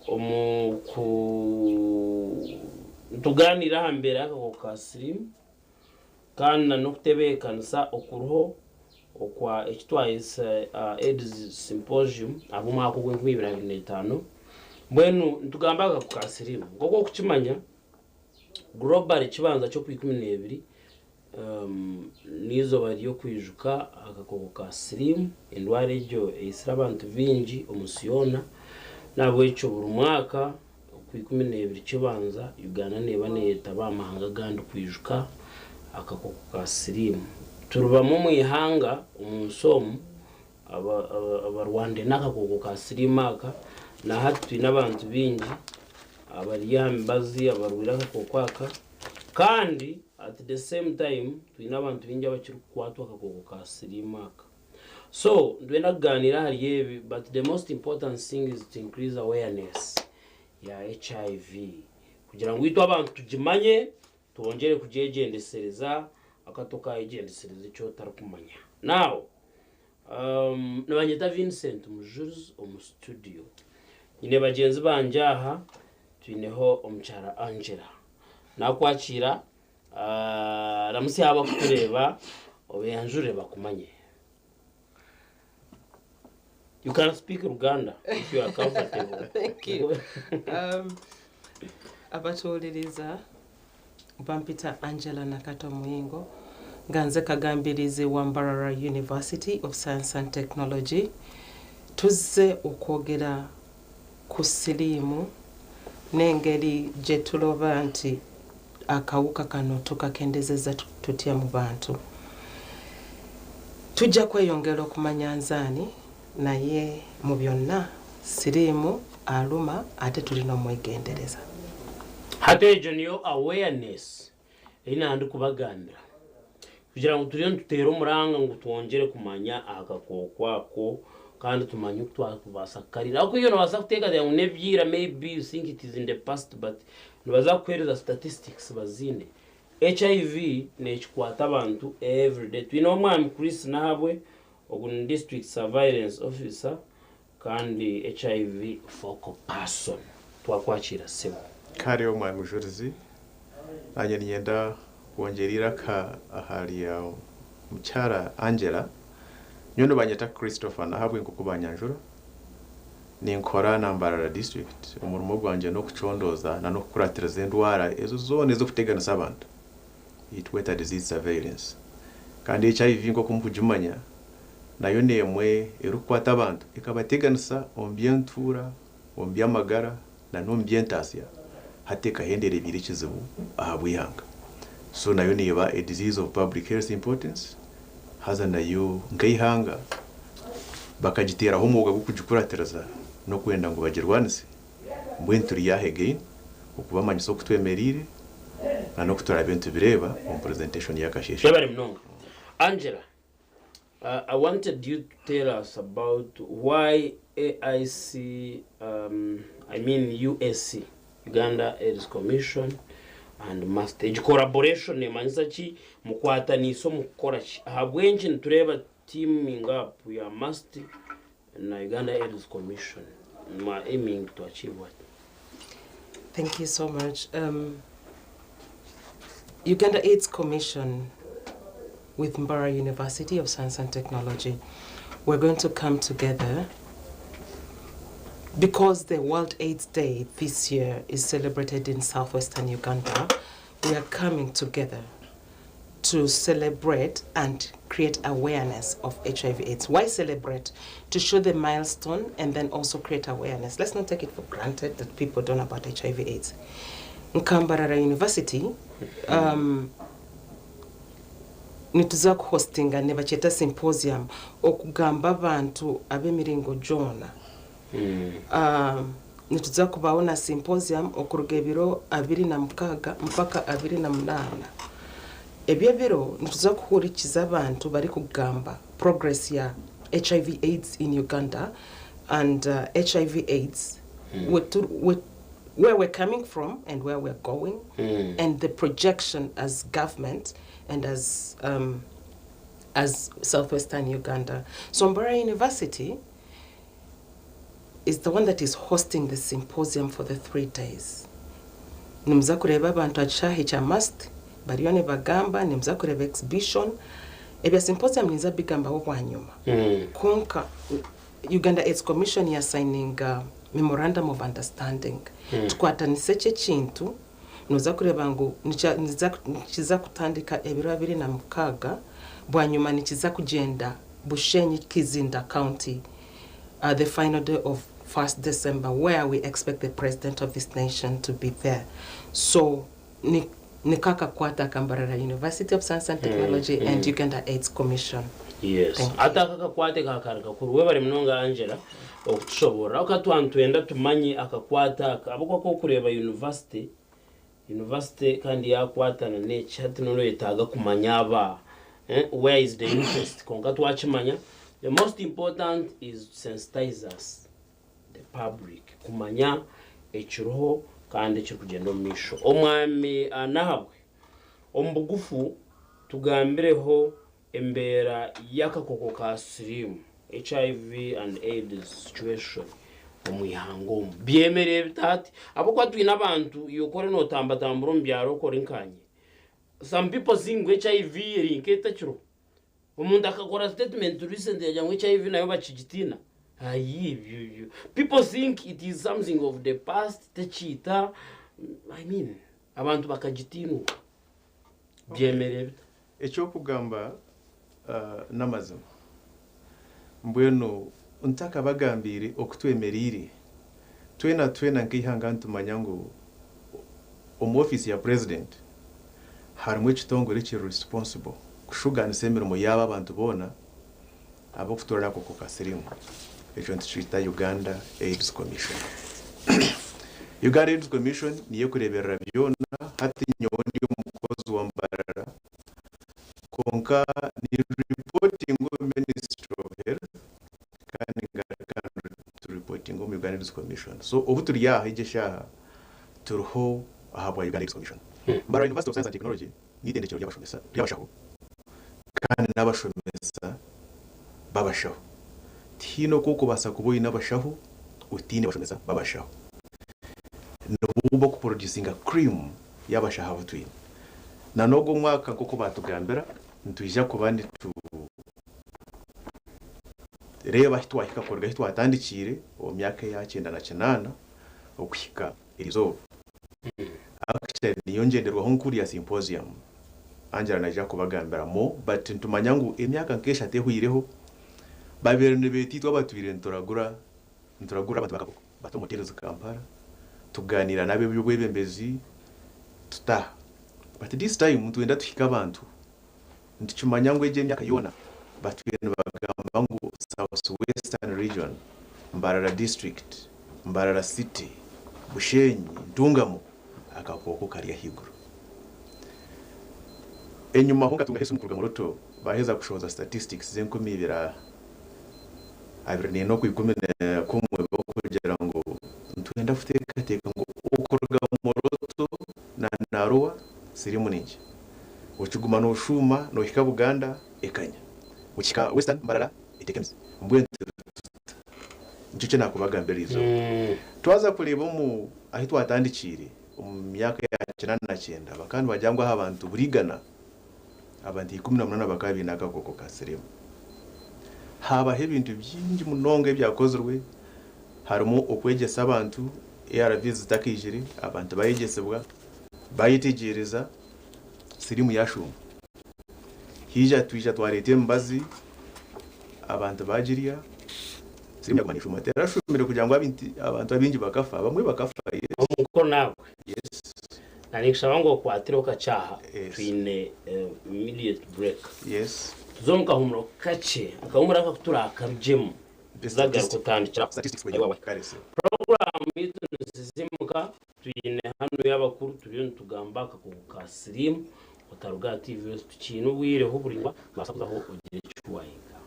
omu ku nitugaaniira aha mbeera y'akakooko ka siriimu. Kandi na n'okutebeekanisa okuriho okwa eki twayesa AIDS Symposium ahabw'omwaka ogw'enkumi ibiri abiri n'etaano. Mbwenu nitugamba aha kakooko ka siriimu. Nk'oku orikukimanya, globally ekibanza ky'okwikumi n'ebiri n'eizooba ry'okwijuka akakooko ka siriimu, endwara egyo eitsire abantu baingi omu nsi yoona. N'ahabw'ekyo buri mwaka Okwikumineebiri kibanza, Uganda neeba neyetaba aha mahanga agandi kwijuka akakooko ka siriimu. Turi bamwe omu ihanga omu nsi omu abarwanire n'akakooko ka siriimu aka. Na hati twine abantu baingi abari aha mibazi abarwaire akakooko aka kandi at the same time twine abantu baingi abakirikukwatwa akakooko ka siriimu aka. So nitwenda kuganiira ahari ebi but the most important thing is to increase awareness ya HIV kugira ngu itwe abantu tugimanye twongyere kugyegyendesereza ahakuba tokayegyendesereza eki otarikumanya. Now um, nibanyeta Vincent Mujurizi omu studio nyine bagyenzi bangye aha twineho omukyara Angela nakwakiira uh, ramutsya abakutureeba obeyanjure bakumanye. You can speak Luganda if you are comfortable. Thank you. Abatuwuliriza bampita Angela Nakato Muyingo nga nze kagambirizi wa Mbarara University of Science and Technology. Tuzze okwogera ku siriimu n'engeri gye tuloba nti akawuka kano tukakendezeza tutya mu bantu. Tujja kweyongera okumanya nzaani naye mu byonna siriimu aluma ate tulina omwegendereza. Hati egyo niyo awareness ei naaba ndikubagambira kugira ngu turiyo nituteera omuranga ngu twongyere kumanya aha kakooko ako kandi tumanye oku twakubaasa kukarinda. Ahabw'okuba iwe noobaasa kuteekateeka ngu n'eby'ira maybe you think it is in the past but nibaza kukuheereza statistics baziine. HIV nekikwata abantu everyday. Twineho Omwami Chris Nahabwe, ogu ni District Surveillance Officer kandi HIV Focal Person. Twakwakiira sebo. Kare Omwami Mujurizi, nanye niinyenda kwongyera eiraka ahari Mukyara Angela. Nyowe nibanyeta Christopher Nahabwe nk'oku banyanjura. Ninkora na Mbarara District. Omurimo gwangye n'okucondooza na n'okukuratiriza endwara ezo zoona ezirikuteganisa abantu, ei tweta disease surveillance. Kandi HIV nk'oku mukugimanya, nayo n'emwe erikukwata abantu ekabateganisa omu by'entuura, omu by'amagara na n'omu by'entaasya, hati ekahendera ebaire ekizibu ahabw'eihanga. So nayo neeba a disease of public health importance, haza nayo nk'eihanga bakagiteeraho omwoga gw'okugikuratiriza n'okwenda ngu bagirwanise. Mbwenu turi aha again okubamanyisa oku twemereire na n'oku turaabe nitubireeba omu presentation y'akasheeshe. Mwebare munonga. Angela, I wanted you to tell us about why AIC, I mean UAC, Uganda AIDS Commission and Must. Egi collaboration nemanyisa ki? Mukwataniise omu kukora ki? Ahabw'enki nitureeba teaming up ya Must na Uganda AIDS Commission? Mwa aiming to achieve what? Thank you so much. Um, Uganda AIDS Commission with Mbarara University of Science and Technology, we're going to come together because the World AIDS Day this year is celebrated in southwestern Uganda. We are coming together to celebrate and create awareness of HIV AIDS. Why celebrate? To show the milestone and then also create awareness. Let's not take it for granted that people don't know about HIV AIDS. Nka Mbarara University, nituza kuhostinga nibakyeta symposium okugamba abantu ab'emiringo gyona. Nituza kubaho na symposium okuruga ebiro 26 mpaka 28. Eby'ebiro nituza kuhurikiza abantu barikugamba progress ya HIV AIDS in Uganda and HIV AIDS where we're coming from and where we're going and the projection as government and as um, as Southwestern Uganda. So Mbarara University is the one that is hosting the symposium for the 3 days. Nimuza kureeba abantu aha kishaayi kya MUST bariyo nibagamba, nimuza kureeba exhibition. Ebya symposium ninza bigambaho bwanyuma. Konka Uganda AIDS Commission ya signing memorandum of understanding. Tukwatanisa eki ekintu noza kureeba ngu nikiza kutandika ebiro 26, bwanyuma nikiza kugyenda Bushenyi, Kizinda County, the final day of 1st December, where we expect the president of this nation to be there. So ni nikakakwata ka Mbarara University of Science and Technology and Uganda AIDS Commission. Yes, ate aka kakwate kakari kakuru. Webare munonga, Angela, okutushoborora. Okatwa nitwenda tumanye akakwate aka abwo kokureba university kandi yakwatana neki. Hati nono yetaaga kumanya aba where is the interest. Konka twakimanya, the most important is to sensitize us, the public, kumanya ekiriho kandi ekirikugyenda omu maisho. Omwami Nahabwe, omu bugufu tugambireho embeera y'akakoko ka siriimu, HIV and AIDS situation omu ihanga omu byemereye bitaati, ahabwokuba twine abantu yokore notambatambura omu byaro okora enkanye. Some people think ngu HIV eri nk'etakiriho. Omuntu akakora statement recent yagira ngu HIV nayo bakigitiina. Ayi, ibyo people think it is something of the past, tekiita. I mean, abantu bakagitiinuka. Byemereye bita? Ekyokugamba n'amazima, mbwenu ntakabagambire okutwemerire twena twena nk'eihanga, nitumanya ngu omu ofiisi ya president harimu ekitongore ekiri responsible kushuganisa emirimo yaabo abantu boona ab'okutoorana akakoko ka sirimu. Ekyo nitukiyita Uganda AIDS Commission. Uganda AIDS Commission niyo ekureberera byona. Hati nyowe ndi omukozi wa Mbarara, konka ni reporting omu Ministry of Health kandi ngaruka reporting omu Uganda AIDS Commission. So obu turi aha egi eshaaha, turiho ahabwa Uganda AIDS Commission. Mbarara University of Science and Technology n'itendekero ry'abashomesa ry'abashaho kandi n'abashomesa b'abashaho. Tihaine oku okubaasa kuba oine abashaho otiine bashomesa b'abashaho. Nibo bakuproducinga cream y'abashaho abu twine. Na n'ogwo omwaka, nk'oku batugambira, nitwija kuba nitu reeba ahi twahika kuruga ahi twatandikiire omu myaka eya 98 okuhika erizooba. Actually, niyo ngyenderwaho nkuru ya symposium. Angela naija kubagambira more, but nitumanya ngu emyaka nk'eshatu ehwireho babeire nibeeta itwe abatwire nituragura abantu bakakoko bata omu hotels Kampala, tuganira nabo eby'obwebembezi, tutaha. But this time nitwenda tuhike abantu. Nitukimanya ngu egi emyaka yoona batwire nibagamba ngu South Western Region, Mbarara District, Mbarara City, Bushenyi, Ntungamo, akakooko kari ahaiguru. Enyuma ho nkatungaho esimu kuruga Moroto, baheza kushohoza statistics z'enkumi ibiri abiri n'ena oku 11 bakugira ngu nitwenda kuteekateeka ngu okuruga Moroto na Naroa sirimu ningi, okiguma nooshuuma nohika Buganda ekanya, okihika Western Mbarara etekemize. Mbwenu nikyo kyenakubagambira erizooba. Twaza kureeba omu ahi twatandikiire omu myaka ya 89, bakaba nibagira ngu aha abantu buri 100, abantu 18 bakaba baine akakooko ka sirimu. Habaho ebintu bingi munonga ebyakozirwe, harimu okwegyesa abantu. ARVs zitakaijire, abantu bayegyesibwa, bayetegyereza, sirimu yashuuma. Hija twija twareeta emibazi, abantu bagirya, sirimu yaguma neshuma. Terashumire kugira ngu abantu abingi bakafa, bamwe bakafa, yes. Omukono nagwe. Yes. Nanikushaba ngu okwatire okakyaha, twine immediate break. Yes. Tuze omu kahumuro kakye, akahumuro aka kuturakarugyemu tuzagaruka kutandikira. Statistics. Program yitu nisizimuka. Twine hano y'abakuru, turiyo nitugamba akakooko ka sirimu. Otaruga aha TV West tukiine obwireho buraingwa nobaasa kuzaho ogire eki wayiga.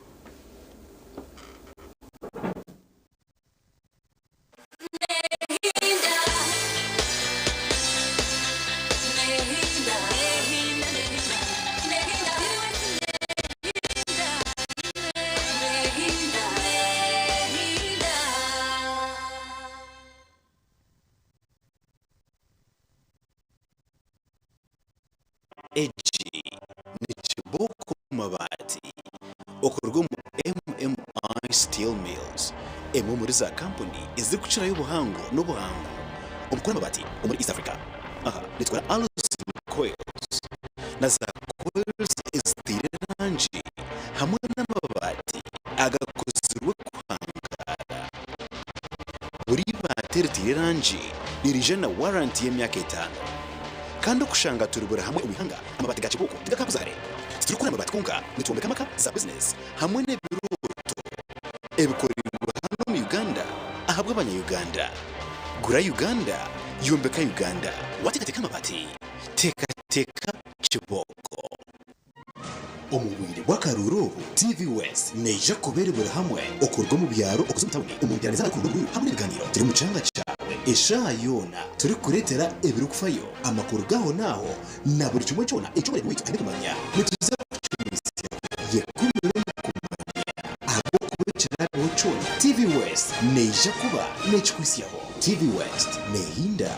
Egi ni Kibooko Mabaati okuruga omu MMI Steel Mills, emwe omuri za kampuni ezirikukirayo obuhango n'obuhangu omu kukora amabaati omuri East Africa. Aha nitukora Alusil Coils na za coils eziteire erangi hamwe n'amabaati agakozirwe kuhangaara. Buri ibaati eriteire erangi niriija na waranti y'emyaka etaano. Kandi okushanga turi buri hamwe omu ihanga, amabaati ga Kibuuko tigakaakuza hare. Titurikukora amabaati kwonka, nitwombeka amaka, za bizinesi hamwe n'ebirooto ebikoreirwe hanu omu Uganda ahabw'abanya-Uganda. Gura Uganda, yombeka Uganda. Wateekateeka amabaati, teekateeka Kibooko. Omu bwire bw'akaruuru obu, TV West neija kuba eri buri hamwe okuruga omu byaro okuza omu tawuni omu nteerane z'abarikukunda oburuuru hamwe n'ebigaaniiro. Turi omu kyanga kyawe eshaaha yoona turikukureetera ebirikufayo, amakuru g'ahonaaho na buri kimwe kyona eki omurembe waitu aine kumanya. Nituza kukimuhitsyaho. Yekumire omu kumanya ahabw'okuba ekiraabeho kyona, TV West neija kuba neekikuhitsyaho. TV West neehinda.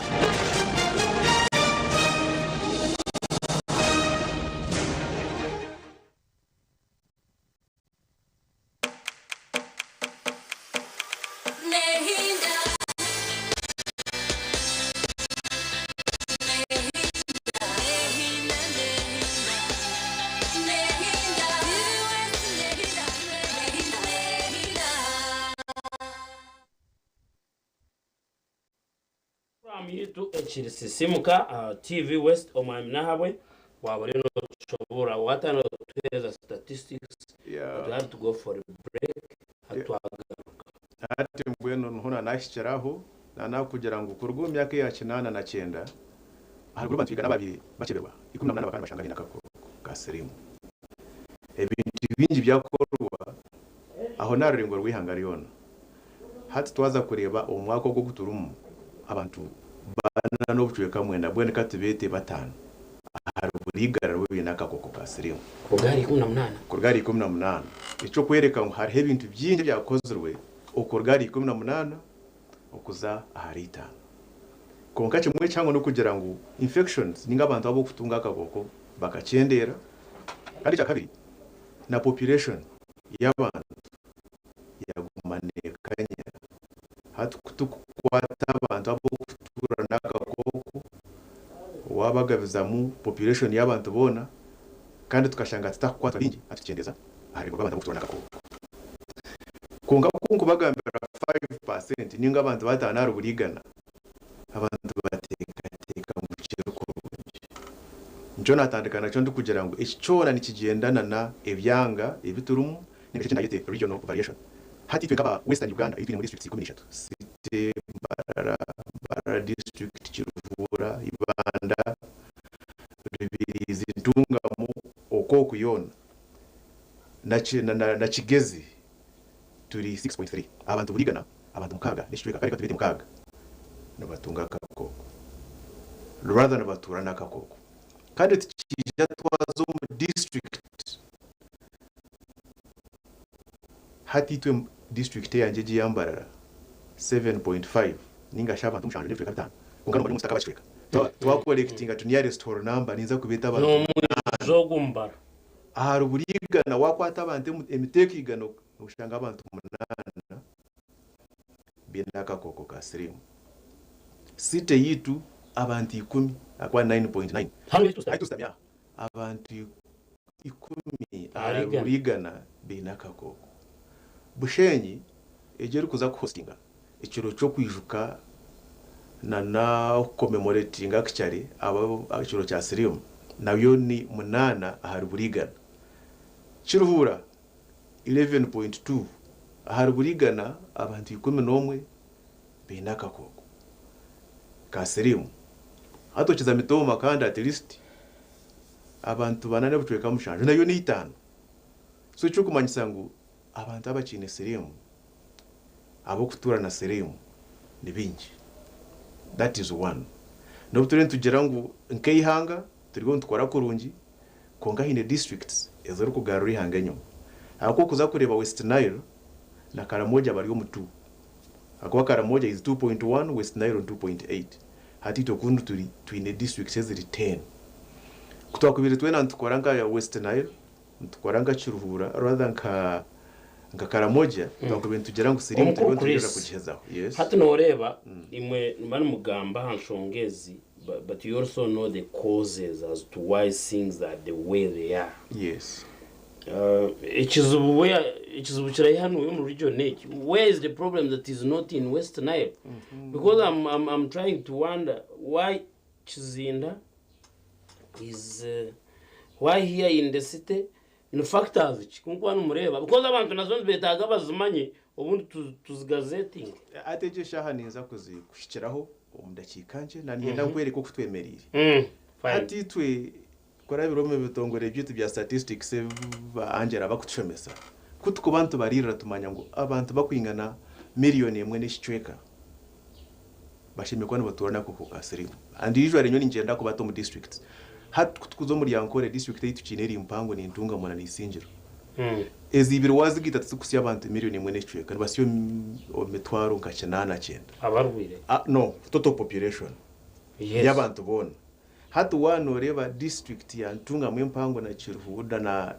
Puroguraamu yaitu ekiri Sisimuka aha TV West Omwami Nahabwe waaba oriyo notushobora watandika kutuheereza statistics but we have to go for a break hati twagaruka. Hati mbwenu niho nanahikire aho nanakugira ngu kuruga omu myaka eya 89 aharuguru abantu igana ababaire bakyeberwa 18 bakaba nibashanga baine akakooko ka siriimu. Ebintu bingi byakorwa aho n'aha rurengo rw'eihanga ryona. Hati twaza kureeba omu mwaka ogu ogu turimu, abantu bana n'obucweka mwenda, mbwenu ka tubeete bataano ahari buri igana nibo baine akakooko ka siriimu. Kuruga ahari 18. Kuruga ahari 18. Eky'okworeka ngu hariho ebintu bingi ebyakozirwe okuruga ahari 18 okuza ahari itaano. Kwonka kimwe ekihango n'okugira ngu infections ninga abantu ab'okutunga akakooko bakakyendeera kandi ekyakabiri na population y'abantu yaguma nekanya. Hati ku tukukwata abantu ab'okutuura n'akakooko wabagabizamu population y'abantu boona kandi tukashanga tutakukwatwa baingi hati tukyendeeza aha rurengo rw'abantu ab'okutuura n'akakooko. Kwonka ku nkubagambira 5% ninga abantu bataano ahari buri igana, abantu bateekateeka ngu kiri kurungi. Nikyo natandika nakyo ndikugira ngu eki kyona nikigyendana na ebyanga ebi turimu ninga shi eki nayete regional variation. Hati itwe nk'aba Western Uganda ei twinemu districts 13, City, Mbarara, Mbarara district, Kiruhura, Ibanda, Rubirizi, Ntungamo, okwo oku yoona na Kigezi turi 6.3 abantu buri igana abantu mukaaga n'ekicweka kare katubeete mukaaga nibatunga akakooko rather nibatuura n'akakooko kandi tukiija twaza omu district hati itwe district eyangye egi eya Mbarara 7.5 ninga shi abantu mushanju n'ebicweka bitaano kwonka nomanya omunsi takaba kicweka twa collectinga to nearest whole number ninza kubeeta abantu N'omwijuzo ogu mubara. Ahari buri igana waakwata abantu emiteeko igana noshanga abantu munaana baine akakooko ka siriimu. City yaitu abantu ikumi ahakuba 9.9 ahu tushutami aha abantu ikumi ahari buri igana baine akakooko. Bushenyi egyo erikuza kuhostinga ekiro ky'okwijuka na okukomemoretinga actually ekiro kya siriimu nabyo ni munaana ahari buri igana. Kiruhura 11.2 ahari buri igana abantu 11 baine akakooko ka siriimu. Hati okiza mitooma kandi at least Abantu bana n'obucweka mushanju nayo n'eitaano. So ekirikumanyisa ngu abantu abakiine siriimu, ab'okutuura na siriimu ni baingi. That is one. N'obu turiyo nitugira ngu nk'eihanga turiyo nitukora kurungi, kwonka haine districts ezirikugarura eihanga enyima. Ahabw'okuba okuza kureeba West Nile na Karamoja bari omu two. Ahakuba Karamoja is 2.1, West Nile ni 2.8. Hati itwe kunu turi twine districts eziri ten. Ku twakubaire twena nitukora nka West Nile, nitukora nka Kiruhura rather nka nka Karamoja, twakubaire nitugira ngu siriimu Omukuru turiyo nitugyeza Chris, kugihezaho. Yes. hati nooreeba imwe nimuba nimugamba aha nshonga ezi but you also know the causes as to why things are the way they are. Yes. Ekizibu where ekizibu kirahi hanu omu region egi? Where is the problem that is not in West Nile? Because I'm, I'm, I'm trying to wonder why Kizinda is why here in the city ni factors ki kunkuba nimureeba because abantu nazo nibetaaga bazimanye obundi tuzigazetinge. Hati egi eshaaha ninza kuhikiraho omu dakiika nkye na niinyenda nkwereke oku twemereire. Hati itwe Kurabira omu bitongore byaitu bya statistics ebi ba Angela bakutushomesa, ku tukuba nitubariirira tumanya ngu abantu bakwingana miriyoni emwe n'ekicweka bashemereire kuba nibatuura n'akakooko ka siriimu. And usually nyowe ningyenda kubata omu districts. Hati ku tukuza omuri Ankole district ei tukiine eri mpango ni Ntungamo na Isingiro. Ezi ibiri waazigaita tizikuhitsya abantu miriyoni emwe n'ekicweka, nibahitsya omu mitwaro nka kinaana kyenda. Abarwaire? No, total population y'abantu boona. Hati waaba nooreeba disiturikiti ya Ntungamo empango na Kiruhura na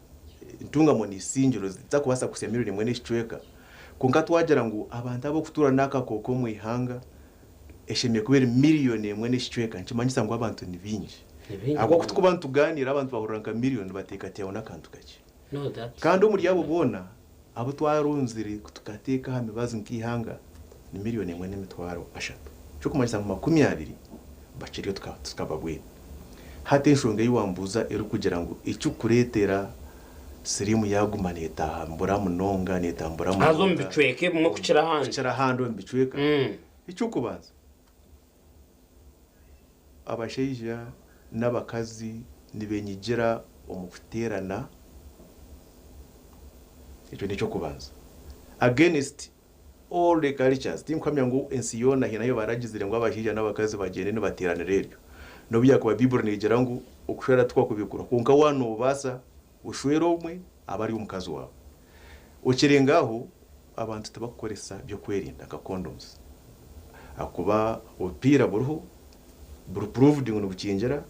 Ntungamo na Isingiro zitakubaasa kuhitsya miriyoni emwe n'ekicweka. Kwonka twagira ngu abantu ab'okutuura n'akakooko omu ihanga eshemereire kuba eri miriyoni emwe n'ekicweka nikimanyisa ngu abantu ni baingi. Ahabw'okuba ku turikuba nitugaaniira abantu bahurira nka miriyoni bateekateeka ngu n'akantu kakye. Kandi omuri abo boona abu twarunzire tukateeka aha mibazi nk'eihanga ni miriyoni emwe n'emitwaro ashatu, ekirikumanyisa ngu 20 bakiriyo tukababwine. Hati enshonga ei wambuuza erikugira ngu ekirikureetera siriimu yaaguma neetambura munonga, neetambura Haza omu munonga bicweka ebimwe kukira ahandi. kukira ahandi omu bicweka, eky'okubanza abashaija n'abakazi nibenyigira omu kuteerana, ekyo n'eky'okubanza. Against all the cultures, tinkuhamya ngu ensi yoona haine ahu baragizire ngu abashaija n'abakazi bagyende nibateeranira eryo. N'obu yaakuba Baiburi neegira ngu okushwera tikwakubikurwa, kwonka waaba noobaasa oshwere omwe abe ari omukazi waawe. Okirenga aho, abantu tibakukoresa by'okwerinda nka condoms ahakuba obupiira buriho buri proved ngu nibukingira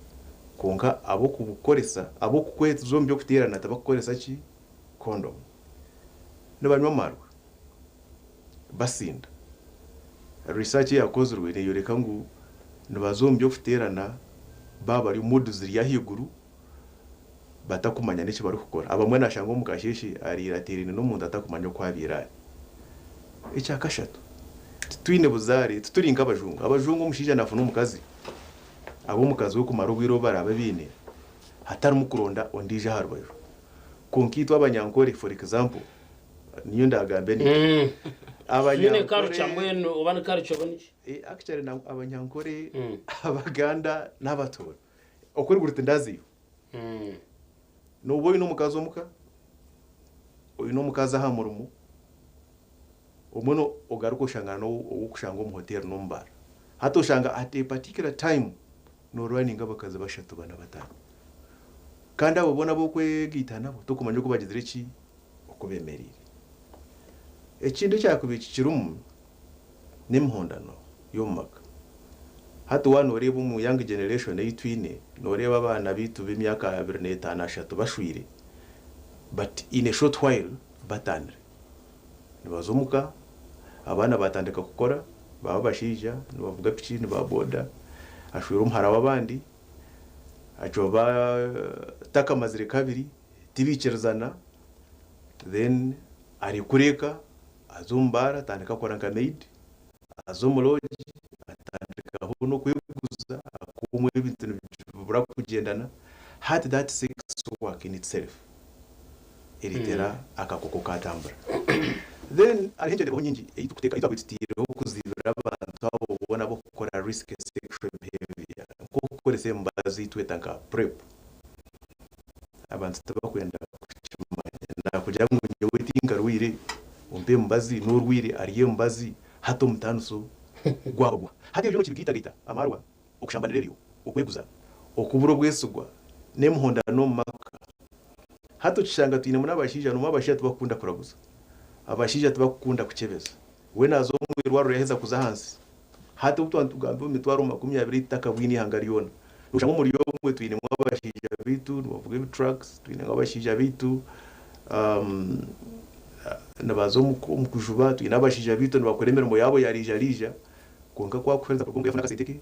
kwonka ab'okubukoresa ab'okukweza omu by'okuteerana tibakukoresa ki? Condom. Nibanywa amaarwa, basinda. Research eyakozirwe neyoreka ngu nibaza omu by'okuteerana baaba bari omu mood ziri ahaiguru batakumanya n'eki barikukora. Abamwe naashanga omu kasheeshe ariire ateeraine n'omuntu atakumanya oku abaire ari. Ekya kashatu, titwine buzaare, tituri nk'abajungu. Abajungu omushaija naafuna omukazi, aba omukazi we kumara obwire obu baraabe baine hatarimu kuronda ondiijo aha rubaju. Kwonka itwe Abanyankore for example, niyo ndaagambe nti, Twine culture mbwenu oba ni culture oba niki? Actually Abanyankore, Abaganda n'Abatooro, okw'eruguru tindaziyo. Nooba oine omukazi omuka, oine omukazi aha murimo, obumwe ogaruka oshangana n'ow'okushanga omu hoteeri n'omu baara. Hati oshanga at a particular time noorwaninga abakazi bashatu, bana, bataano. Kandi abo boona abu orikwegaita nabo torikumanya oku bagizire ki? Oku beemereire. Ekindi ekyakubaire kikirimu n'emihondano y'omu maka. Hati waaba nooreeba omu young generation ei twine, nooreeba abaana baitu b'emyaka 25, ashatu bashweire but in a short while bataanire. Nibaza omuka, abaana baatandika kukora, baaba abashaija, nibavuga piki, niba boda, ashweire omuhara w'abandi, atyo takamazire kabiri, tibaikirizana, then arekura eka, aza omu baara atandika kukora nka maid, aza omu lodge atandikaho n'okweguza ahakuba ebintu nibibura kugyendana, hati that sex work in itself ereetera akakooko kaatambura. Then hariho engyenderwaho nyingi ei turikuteeka ei twabaire tutaireho kuzibira abantu abo boona ab'okukora risky sexual behaviour nk'okukoresa emibazi ei tweta nka prep. Abantu tibakwenda kukimanya. Naakugira ngu nyowe tinkarwaire, ompe emibazi, n'orwaire arye emibazi, hati omutaaniso gwaba guha? Hati ebyo byona okibigaitagaita, amaarwa, okushambanira eryo, okweguza, okubura obwesigwa, n'emihondano omu maka. Hati okishanga twinemu n'abashaija, nomu abashaija tibakukunda kuraguza. Abashaija tibakukunda kukyebeza. We naaza omu irwariro yaheza kuza ahansi. Hati obu twaba nitugamba omu mitwaro 20 tutakabwine eihanga ryona. Noshanga omuri omwe twinemu abashaija baitu nibavuga ebi trucks, twinemu abashaija baitu nibaza omu kujuba, twine abashaija baitu nibakora emirimo yaabo ya riija riija. Kwonka ku akuheereza kuruga omu yafuna akasente ke,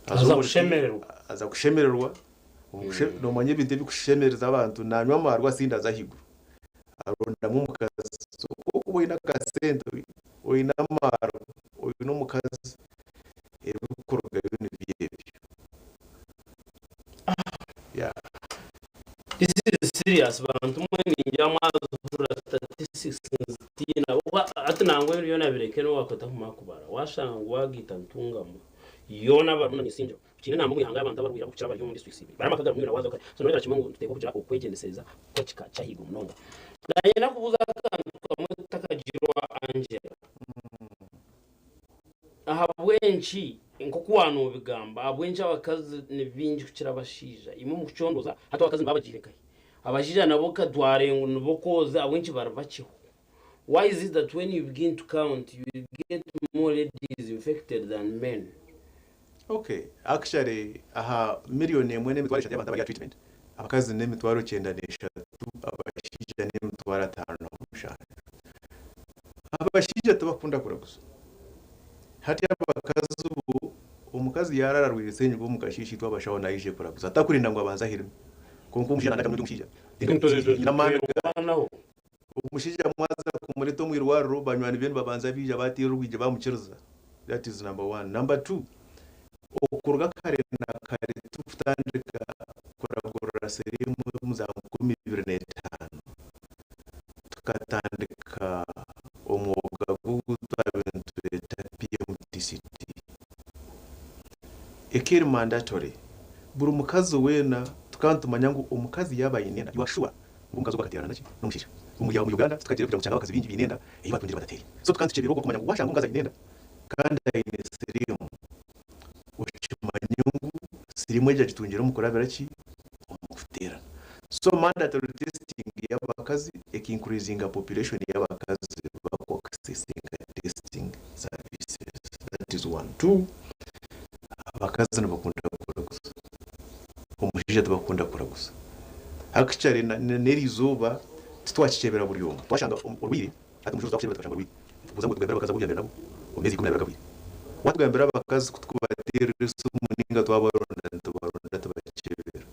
Aza kushemererwa. Aza kushemererwa. Nomanya ebintu ebikushemereza abantu, nanywa amaarwa asinde aze ahaiguru. Arondamu omukazi. Ku orikuba oine akasente, oine amaarwa, oine omukazi, ebirikurugayo nibyo ebyo. Yeah. This is serious bantu mwe ningira mwazihurira statistics nzitiina ahabw'okuba hati nangwa ebyo byona bireke n'owakweta kumara kubara washanga ngu wagaita ntungamo yoona barimu na Isingiro Kiine namba omu ihanga abantu abarwaire abarikukira abari omu districts ibiri bari amaka garimu na waaza so noreebera kimwe ngu nituteekwa kugira okwegyendesereza kw'ekika ky'ahaiguru munonga. Nayenda kubuuza akantu kamwe tutakagirwa Angela. Ahabw'enki nk'oku waanobigamba ahabw'enki abakazi ni baingi kukira abashaija? Imwe omu kucondooza hati abakazi nibaba bagiire nkahi? Abashaija nabo katware ngu nibo koozi ahabw'enki bari bakyeho? Why is it that when you begin to count you get more ladies infected than men? Ok, actually aha million emwe n'emitwaro eshatu y'abantu abari aha treatment, abakazi n'emitwaro 93, abashaija n'emitwaro 57. Abashaija tibakunda kuraguza. Hati abakazi bo, omukazi yaarara arwaire senyiga omu kasheeshe itwe abashaho naija kuraguza atakurinda ngu abanze ahirime. Kwonka omushaija nangwa omushaija nyine amaani ga. Omushaija mwaza kumureta omu irwariro banywani be nibabanza baija bateera orwigi bamukiriza that is number one. Number two, okuruga kare na kare turikutandika kuragurira siriimu omu za 2005 tukatandika omwoga gw'ogu twabaire nitweta PMTCT. Eka eri mandatory buri mukazi weena tukaba nitumanya ngu omukazi yaaba aine enda you are sure Ngu omukazi ogwo akateerana naki? N'omushaija. Omuri aho omu Uganda titukagiire kugira ngu tushanga abakazi baingi baine enda ei batungire batateire. So tukaba nitukyebera ogwo kumanya ngu washanga omukazi aine enda kandi aine siriimu, okimanye ngu siriimu egyo agitungire omu kurabira ki? Omu kuteerana. So mandatory testing y'abakazi eka increasinga population y'abakazi baku accessinga testing services. That is one. Two, abakazi nibakunda kuraguza. Omushaija tibakunda kuraguza. Actually n'erizooba titwakikyebera buri omwe. Twashanga orwire, hati omushaija twakukyebera tukashanga orwire, nitukubuuza ngu otugambire abakazi abu obyamire nabo omu myezi 12 agahweire. Watugambira abakazi ku tukubateerera esimu ninga twabaronda nitubaronda tubakyebera.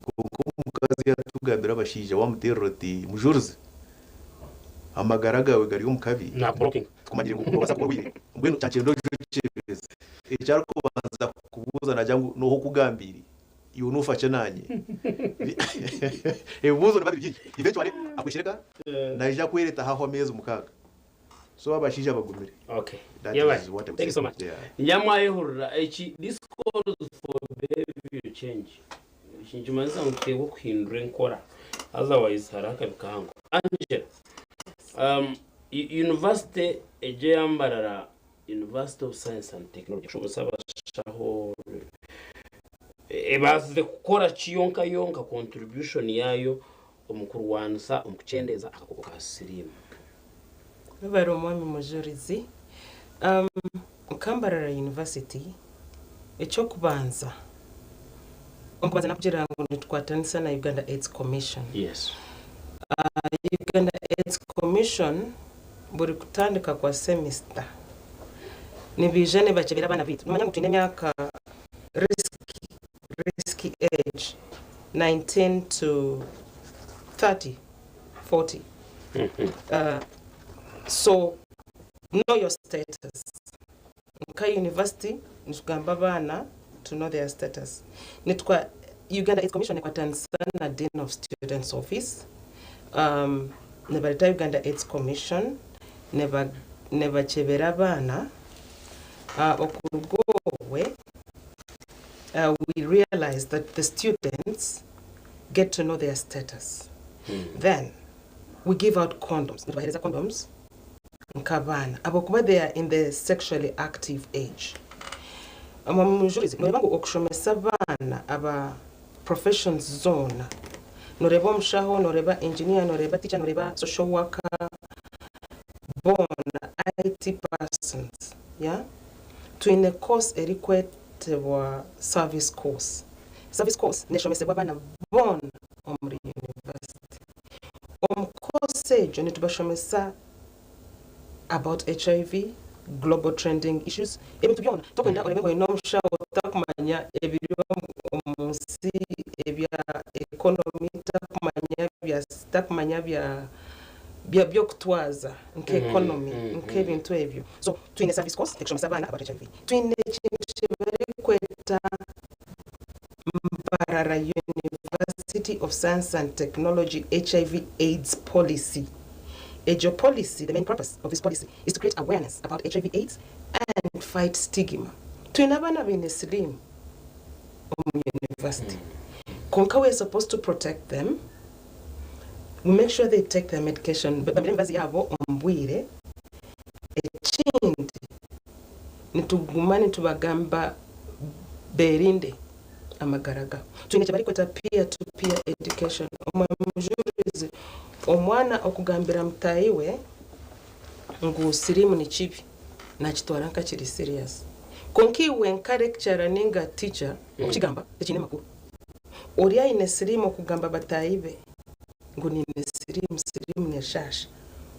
Kwonka omukazi yatugambira abashaija wamuteerera oti mujurizi amagara gaawe gari omu kabi, tukumanyire ngu nobaasa kuba orwire mbwenu kyakyenda oije okyebeze. Eki arikubanza kukubuuza naagira ngu nooha okugambiire? Iwe noofa ki naanye? Ebibuuzo nibiba biri bingi. Eventually akweshereka naija kwereta hahwa ameezi mukaaga. So abashaija bagumire. Okay. That Yebare. is what I would Thank you say. so much. Yeah. Ngira mwayehurira eki this calls for behavior change. Eki nikimanyisa ngu tuteekwa okuhindura enkora otherwise hariho akabi kahango. Angela, um, university egyo eya Mbarara University of Science and Technology kushomesa abashaho ebaasize kukora ki yonka yonka contribution yaayo omu kurwanisa omu kukyendeeza akakooko ka siriimu? Webare Omwami Mujurizi. Nka Mbarara University, eky'okubanza, omu kubanza nakugira ngu nitukwatanisa na Uganda AIDS Commission. Yes. Uganda AIDS Commission Buri kutandika kwa semester nibaija nibakyebera abaana baitu. Nomanya ngu twine emyaka risky, risky age 19 to 30, 40. So know your status. Nka university nitugamba abaana to know their status. Nitwa Uganda AIDS Commission ekwatanisa na Dean of Students Office um, nibareta Uganda AIDS Commission niba nibakyebera abaana uh, okuruga obwe uh, we realize that the students get to know their status. Then we give out condoms. Nitubahereza condoms nk'abaana ahabw'okuba they are in the sexually active age. Omwami Mujurizi, noreeba ngu okushomesa abaana aba professions zoona, noreeba omushaho, noreeba engineer, noreeba teacher, noreeba social worker, boona IT persons, yeah? Twine course erikwetebwa service course. Service course neshomesebwa abaana boona omuri university. Omu course egyo nitubashomesa about HIV, global trending issues, ebintu byona. Tokwenda orebe ngu oine omushaho otakumanya ebiri omu nsi ebya economy, takumanya bya takumanya bya bya by'okutwaza nka economy nk'ebintu ebyo. So twine service course ekushomesa abaana about HIV. Twine ekintu kibarikweta Mbarara University of Science and Technology HIV AIDS Policy. Egyo policy, the main purpose of this policy is to create awareness about HIV AIDS and fight stigma. Twine abaana baine siriimu omu university kwonka we are supposed to protect them, we make sure they take their medication, bamire emibazi yaabo omu bwire. Ekindi nituguma nitubagamba berinde amagara gabo. Twine ekibarikweta peer to peer education. Omwami Mujurizi, omwana okugambira mutaahi we ngu siriimu ni kibi, nakitwara nka kiri serious. Kwonka iwe nka lecturer ninga teacher okukigamba tikiine makuru. Ori aine siriimu okugamba bataahi be ngu niine siriimu, siriimu neshaasha,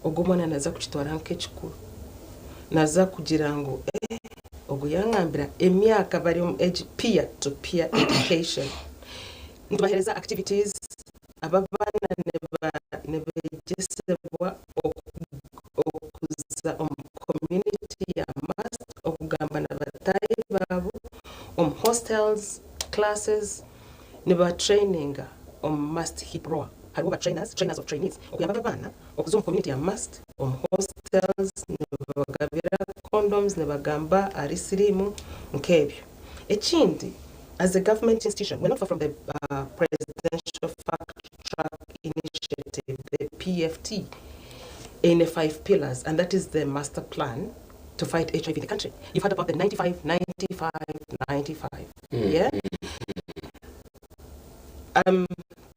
ogwo omwana naza kukitwara nk'ekikuru. Naza kugira ngu eh ogu yangambira emyaka bari omu age peer to peer education. Nitubahereza activities, aba abaana nibegyesebwa okuza omu community ya MUST okugamba na bataahi baabo omu hostels, classes, niba traininga omu MUST HIPROA. Hariho ba trainers, trainers of trainees, okuyamba aba abaana okuza omu community ya MUST, omu hostels nibabagabira condoms, nibagamba ahari siriimu nk'ebyo. Ekindi, as a government institution, we're not far from the Presidential Fact Track Initiative, the PFT, eine five pillars, and that is the master plan to fight HIV in the country. You've heard about the 95, 95, 95, yeah?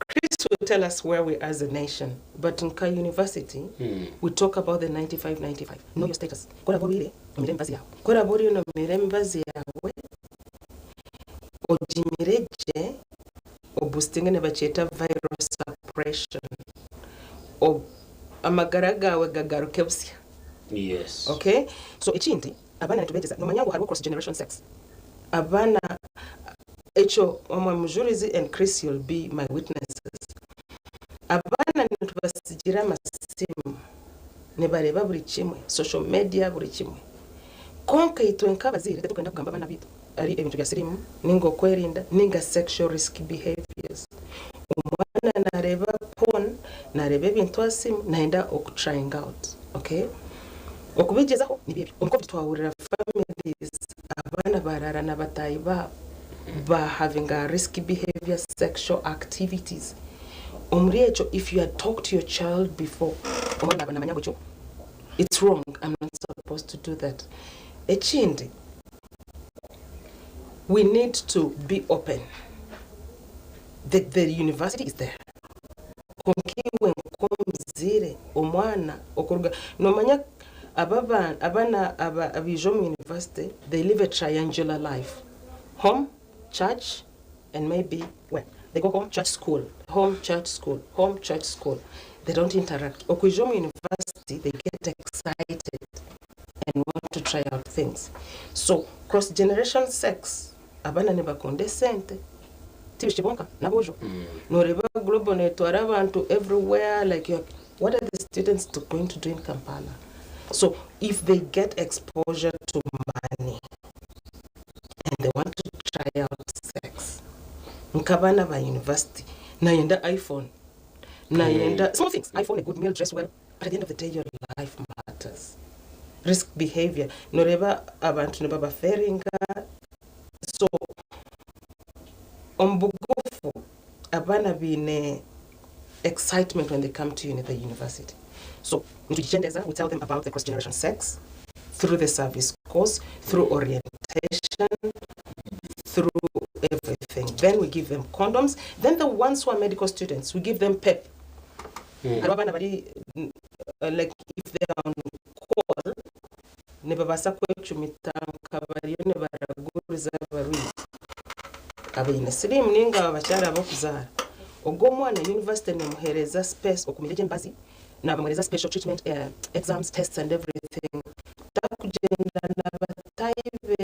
Chris will tell us where we are as a nation, but nka university, we talk about the 95, 95. Know your status. Ku oraabe orwaire, omire emibazi yaawe. Ku oraabe oriyo noomira emibazi yaawe, ogimire gye, oboostinge nibakyeta viral suppression. Amagara gaawe gagaruke busya. Okay? So ekindi, abaana nitubeegyesa, noomanya ngu hariho cross generation sex. Abaana, ekyo Omwami Mujurizi and Chris you'll be my witnesses. Abaana nitubasigira amasimu, nibareeba buri kimwe, social media buri kimwe. Kwonka itwe nk'abazaire titurikwenda kugamba abaana baitu ahari ebintu bya siriimu ninga okwerinda ninga sexual risk behaviours. Omwana naareeba porn, naareeba ebintu aha simu, nayenda oku trying out, okay? Okubigyezaho nibyo ebyo. Omu covid twahurira families abaana baraara na bataahi baabo ba havinga risky behaviour, sexual activities. Omuri ekyo if you had talked to your child before, omwana naaba namanya ngu ekyo it's wrong, I'm not supposed to do that. Ekindi, we need to be open. The university is there. Kwonka iwe nk'omuzaire, omwana okuruga, noomanya aba abaana abaija omu university, they live a triangular life. Home, church, and maybe where? They go home, church, school. Home, church, school. Home, church, school. They don't interact. Okwija omu university, they get excited and want to try out things. So, cross generation sex, abaana nibakunda esente. Ti bonka, n'aboojo. Noreeba Global neetwara abantu everywhere, like you're, what are the students going to do in Kampala? So, if they get exposure to money and they want to try out sex, nk'abaana ba university, nayenda iPhone, nayenda small things, iPhone, a good meal, dress well, but at the end of the day, your life matters. Risk behavior. Noreeba abantu nibabaferinga. So, omu bugufu, Abaana baine excitement when they come to the university. So nitugikyendeza, we tell them about the cross generation sex through the service course, through orientation, through everything. Then we give them condoms. Then the ones who are medical students, we give them PEP. Hariho abaana bari like if they are on call, nibabaasa kwecumita nka bariyo nibaraguriza abarwaire abaine siriimu ninga abakyara ab'okuzaara. Ogwo omwana university nemuheereza space okumira egyo emibazi, nabamuheereza special treatment, exams, tests and everything. Takugyenda na bataahi be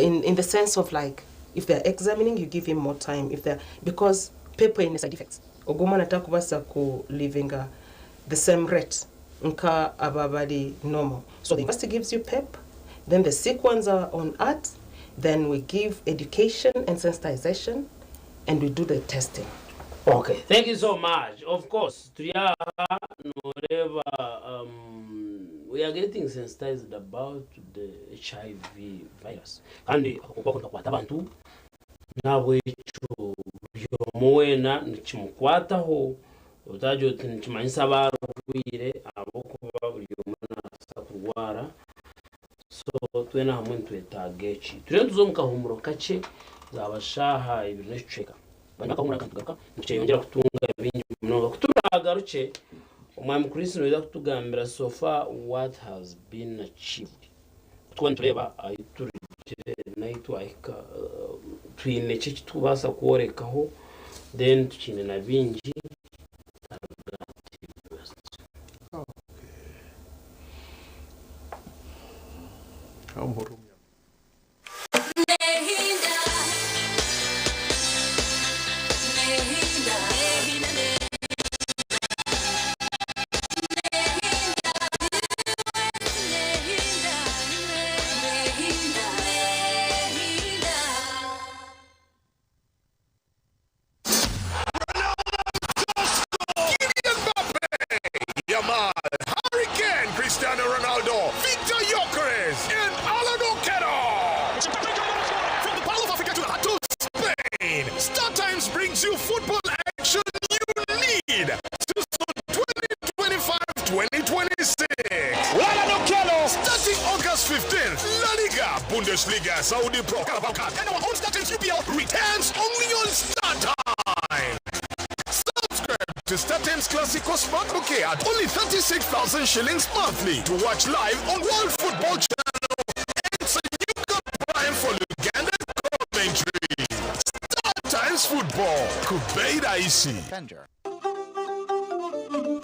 in the sense of like if they are examining you give him more time if they are, because PEP eine side effects. Ogwo omwana takubaasa ku livinga the same rate nka aba abari normal. So the university gives you PEP, then the sick ones are on art, then we give education and sensitization, and we do the testing. Okay, thank you so much. Of course, turi aha noreeba we are getting sensitized about the HIV virus kandi akakooko ako nikakwata abantu nahabwekyo buri omwe weena nikimukwataho otagira oti nikimanyisa abarwaire ahabw'okuba buri omwe nabaasa kurwara so twena hamwe nitwetaaga eki. Turiyo nituza omu kahuumuro kakye zaaba shaaha ibiri n'ekicweka. Bwanyima y'akahuumuro aka nitugaruka nitukyeyongyera kutunga bingi munonga. Ku turaagarukye, Omwami Chris noija kutugambira so far what has been achieved. Ku turikuba nitureeba ahu turugire n'ahu twahika, twine ki eki turikubaasa kworekaho then tukiine na bingi. Kylian Mbappe, Yamal, Harry Kane, Cristiano Ronaldo, Victor Gyokeres, and Alan Okello. From the Pearl of Africa to the heart of Spain, Star Times brings you football action you need. Season 2025-2026. Alan Okello. Starting August 15th, La Liga, Bundesliga, Saudi Pro, Carabao Cup, and our own Star Times UPL returns only on Star Times. Subscribe to Star Times Classico Smart Bouquet at only 36,000 shillings monthly to watch live on World Football Channel and Sayuka Prime for Luganda commentary. Star Times Football, Kubeira Isi.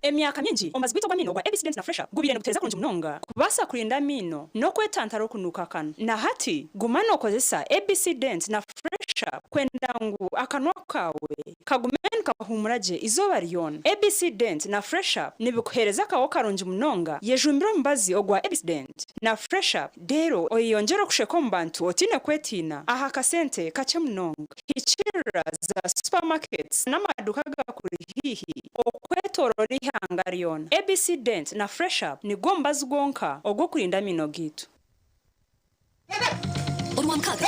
Emyaka mingi, omubazi gwaitu ogw'amaino ogwa ABC Dent na Fresh Up gubaire nigutereeza kurungi munonga kubaasa kurinda amaino n'okwetantara okunuuka akanwa. Na hati, guma nookozesa ABC Dent na Fresh Up kwenda ngu akanwa kaawe kagume nikahuumura gye eizooba ryona. ABC Dent na Fresh Up nibikuheereza akaho karungi munonga. Yejumbire omubazi ogwa ABC Dent na Fresh Up reero oyeyongyere okusheka omu bantu otaine kwetiina aha kasente kakye munonga. Hikiirira za supamaketi n'amaduuka agakuri haihi okwetooroora eihanga ryona. ABC Dent na Fresh Up nigwo mubazi gwonka ogw'okurinda amaino gaitu. Orwamukaaga.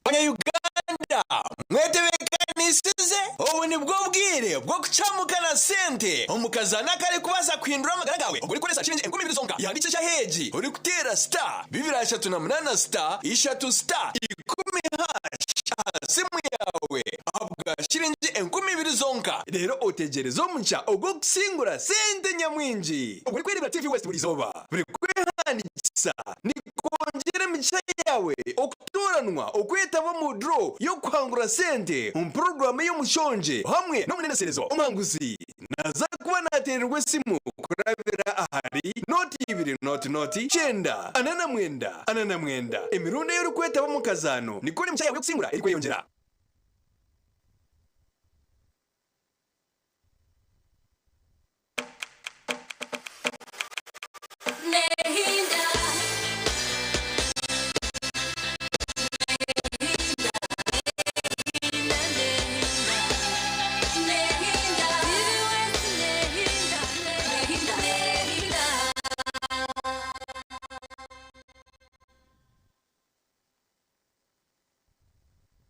Abanya-Uganda mwetebeekanisize obu nibwo bwire bw'okucamuka na sente omu kazaano akarikubaasa kuhindura amagara gaawe obwo orikukoresa shilingi 2000 zonka. Yahandiikisa eshaaha egi orikuteera star 238 star ishatu star ikumi hash aha simu yaawe ahabwa shilingi 2000 zonka reero otegyereze omugisha ogw'okusingura sente nyamwingi. Obwo orikwereebera TV West buri izooba buri kwehandiikisa nikwongyera emigisha yaawe okutooranwa okwetaba omu draw y'okuhangura sente omu puroguraamu ey'omushongye hamwe n'omuneneserezo omuhanguzi. Naza kuba naateererwa esimu kurabira ahari nooti ibiri nooti nooti kyenda ana na mwenda ana na mwenda. Emirundi ei orikwetaba omu kazaano nikwo n'emigisha yaawe y'okusingura erikweyongyera.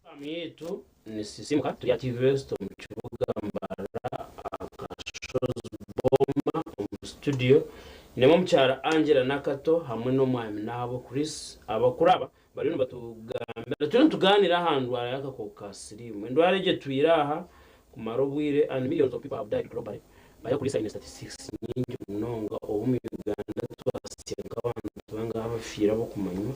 Faamu yaitu nisisimuka turi aha TV West omu kibuga Mbarara aha Kashozi Boma omu studio. Nyinemu omukyara Angela Nakato hamwe n'omwami Naabo Chris. Abakuru aba bariyo nibatugambira, turiyo nitugaanira aha ndwara y'akakooko ka siriimu. Endwara egi etwire aha kumara obwire and millions of people have died globally. Barikuriisa eine statistics nyingi munonga obu omu Uganda twasya nk'abantu bangahi abafiire abokumanywa.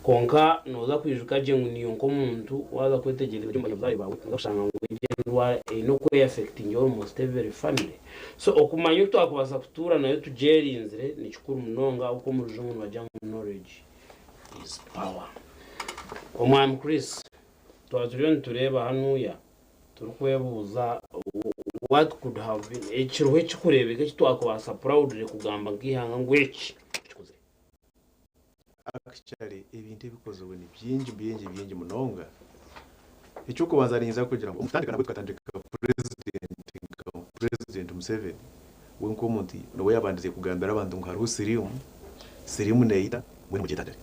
Kwonka nooza kwijuka gye ngu niiwe nk'omuntu waaza kwetegyereza gye omu banyabuzaare baawe nooza kushanga ngu egyo endwara eine oku eyafectinga almost every family. So okumanya oku twakubaasa kutuura nayo tugyerinzire ni kikuru munonga ahabw'okuba omu rujungu nibagira ngu knowledge is power. Omwami Chris, twaba turiyo nitureeba hanuuya Turikwebuuza what could have been, ekiriho ekirikureebeka eki twakubaasa proudly kugamba nk'eihanga ngu eki tukikozire. Actually ebintu ebikozirwe ni bingi bingi bingi munonga. Eky'okubanza niinyija kugira ngu omu kutandika nabwo tukatandika President nka President Museveni we nk'omuntu niwe yabandize kugambira abantu ngu hariho siriimu, siriimu neeyita mbwenu mugyetantare.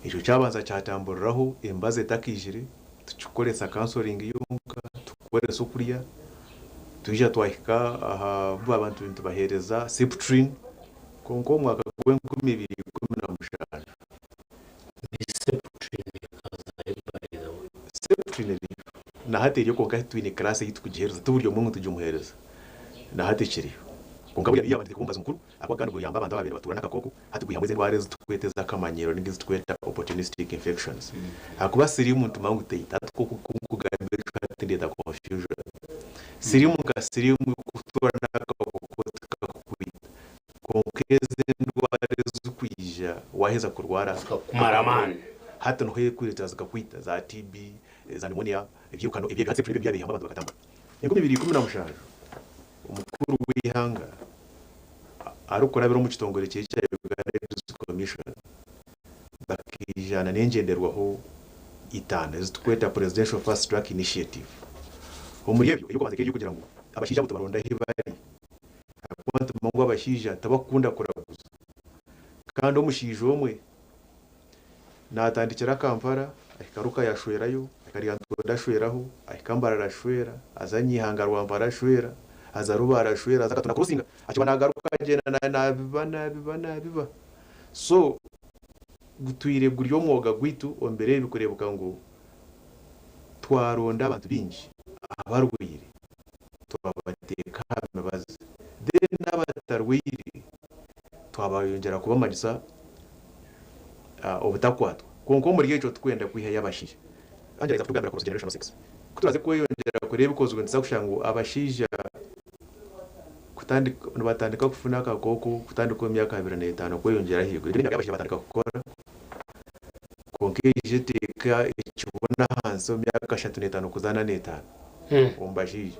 Ekyo kyabanza kyatamburiraho embazo etakaijire Tukikoresa counseling yonka, tukukoresa okurya, twija twahika aha bu abantu nitubahereza Septrin kwonka omu mwaka gw'e 2017. Septrin ekazayo by the way. Septrin eriyo na hati eriyo kwonka twine class ei tukugihereza ti buri omwe ngu tugimuhereza na hati ekiriyo kwonka buriya yabandize kuba omubazi mukuru ahabw'okuba kandi guyamba abantu ababaire nibatuura n'akakooko Hati kwihamu ezi endwara ezi tukweta ez'akamanyiro ninga ezi tukweta opportunistic infections. Ahakuba siriimu nitumanya ngu teita hati ku nkugambira ekyo hati ndeeta confusion. Siriimu nka siriimu kutuura n'akakooko tikakukwita. Kwonka ezi endwara ezirikwija waaheza kurwara Zikakumara amaani. Hati niho erikureetera zikakwita za TB, za pneumonia, ebyirukano ebyo hati ebyo byabihamu abantu bakatambura. 2017 omukuru w'eihanga arikurabira omu kitongore kye ekya Uganda AIDS Commission bakaija na n'engyenderwaho itaano ezi turikweta Presidential Fast Track Initiative. Omuri ebyo, ey'okubanza ekaba eri ey'okugira ngu abashaija abo tubaronde ahu bari ahabw'okuba nitumanya ngu abashaija tibakukunda kuraguza kandi omushaija omwe Naatandikira Kampala, ahika Lukaya ashwerayo, ahika Lyantonde ashweraho, ahika Mbarara ashwera, aza Nyihanga Rwampara ashwera, aza Rubare ashwera, aza Katuna crossinga, akiba naagaruka agyenda naabiba naabiba naabiba. So gutwire guri omwoga gwaitu omu biro ebi kureebeka ngu twaronda abantu baingi abarwaire twabateeka aha mibazi then n'abatarwaire twabayongyera kubamanyisa obutakwatwa. Kwonka omuri ekyo turikwenda kwihayo abashaija. Angela yaaza kutugambira cross generational sex. Ku turaaze kweyongyera kureeba ebikozirwe nituza kushanga ngu abashaija kutandika nibatandika kufuna akakooko kutandika omu myaka 25 kweyongyera ahaiguru. Egyo n'emyaka ei abashaija batandika kukora. Kwonka eija eteeka ekibunu ahansi omu myaka 35 kuza 45 omu bashaija.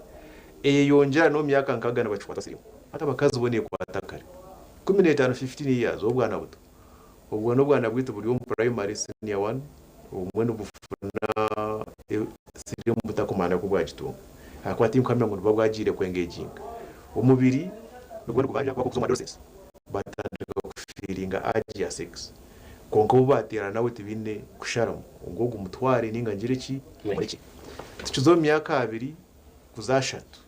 Eyeyongyera n'omu myaka nkaaga nibakikwata siriimu. Hati abakazi bo neekwata kare. 15, 15 years obwana buto. Obwo n'obwana bwaitu buri omu primary senior one obumwe nibufuna siriimu butakumanya oku bwagitunga ahakuba tinkuhamya ngu nibuba bwagiire ku engaginga. Omubiri niguba nigubanja kuba kuza omu adolescence batandika kufiiringa urge ya sex kwonka obu baateerana nawe tibaine kusharamu ngu ogu mutware ninga ngire ki murekye. Tukiza omu myaka abiri kuza ashatu.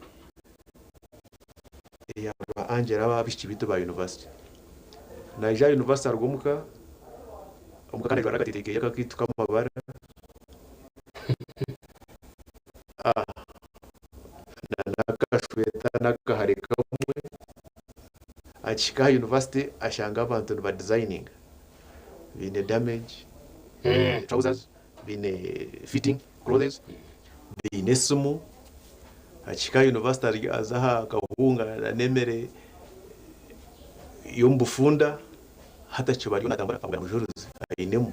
Eya ba Angela aba abaishiki baitu ba university. Naija aha university aruga omuka, omuka kandi ajwara akateteyi keye akakaitu k'amabara n'akashweta n'akahare kamwe. Akihika aha university ashanga abantu niba designinga baine damage trousers, baine fitting clothes, baine esimu. Akihika aha university ari aza aha kahunga n'emere y'omu bufunda hati akiba ariyo natambura abugana Mujurizi ainemu.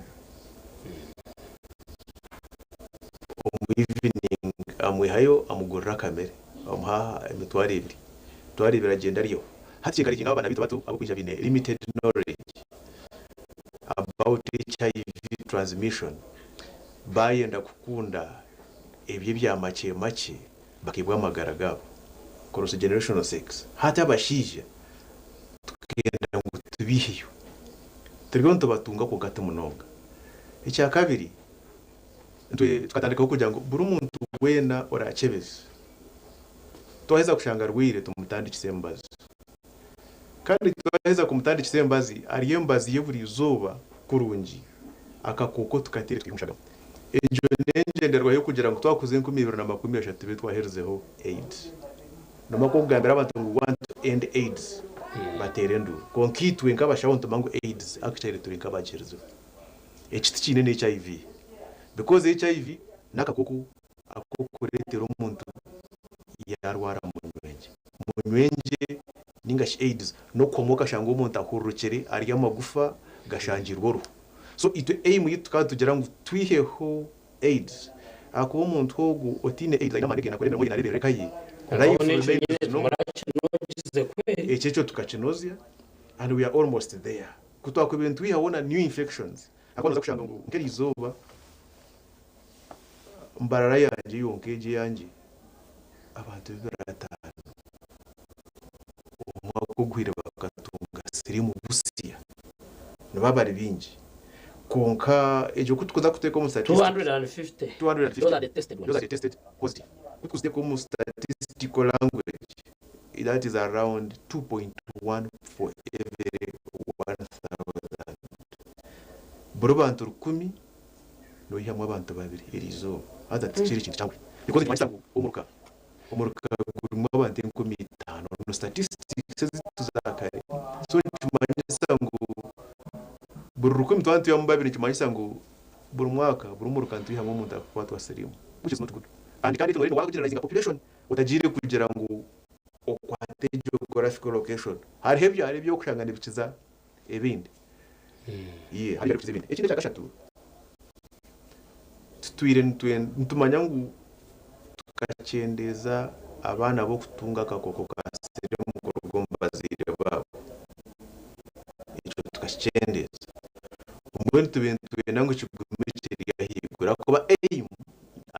Omu evening amwihayo amugurira akamere amuha 2000. 2000 agyenda aryeho. Hati kyenkarejinga abaana baitu bato abokwija baine limited knowledge about HIV transmission bayenda kukunda ebyo ebya makye makye bakeebwa amagara gaabo, cross generational sex. Hati abashaija tukenda ngu tubiiheyo. Turiyo nitubatunga kwonka ti munonga. Ekyakabiri, itwe tukatandikaho kugira ngu buri muntu weena orakyebeze, twaheza kushanga arwaire tumutandikise emibazi. Kandi twaheza kumutandikisa emibazi, arye emibazi ye buri izooba kurungi, akakooko tukateere twihe omu shagama. Egyo n'engyendererwa y'okugira ngu twakuza 2030 tube twaherizeho AIDS. Noomanya ku orikugambira abantu ngu we want to end AIDS, bateera enduuru. Kwonka itwe nk'abashaho nitumanya ngu AIDS actually turi nk'abagiherizeho. Eki tikiine na HIV because HIV n'akakooko ak'okureetera omuntu yaarwara munywengye. Munywengye ninga shi AIDS n'okuhoma okashanga omuntu ahururukire ari amagufa gashangirwe oruhu. So itwe aim yitu tukaba nitugira ngu twiheho AIDS ahakuba omuntu ogu otiine AIDS aine amaani ge nakora emirimo ye nareeberera eka ye, Kwonka life hoona ekyo remains nyine normal. murakinoogize kweri. Ekyo ekyo tukakinozya and we are almost there. Ku twakubaire nitwihaho na new infections ahakuba noza kushanga ngu nk'eriizooba Mbarara yangye yonka egyo eyangye abantu 25 omwaka oguhweire bakatunga siriimu busya nibaba bari baingi kwonka egyo ku tukuza kuteeka omu statistics 250 250 those are the tested ones. those are the tested positive ku tukuziteeka omu statistical language that is around 2.1 for every 1000 buri bantu rukumi Noihamu abantu babiri eriizooba. Haza tikiri kintu kyanguhi. Because nikimanyisa ngu omuruka omuruka gurimu abantu 5000 no statistics ezaitu za kare. So nikimanyisa ngu buri rukumi twaba nitwihamu babiri nikimanyisa ngu buri mwaka buri muruka nitwihamu omuntu arikukwatwa siriimu which is not good. And kandi ekyo noba wageneralizinga population otagiire kugira ngu okwate geographical location. Hariho ebyaro ebyokushanga nibikiza ebindi. Yee, hariho ebirikukiza ebindi. Ekindi ekyakashatu, tutwire nitumanya ngu tukakyendeeza abaana b'okutunga akakooko ka siriimu kuruga omu bazaire baabo. Ekyo tukakikyendeeza. Mbwenu tube nitwenda ngu kigume kiri ahaiguru ahakuba aim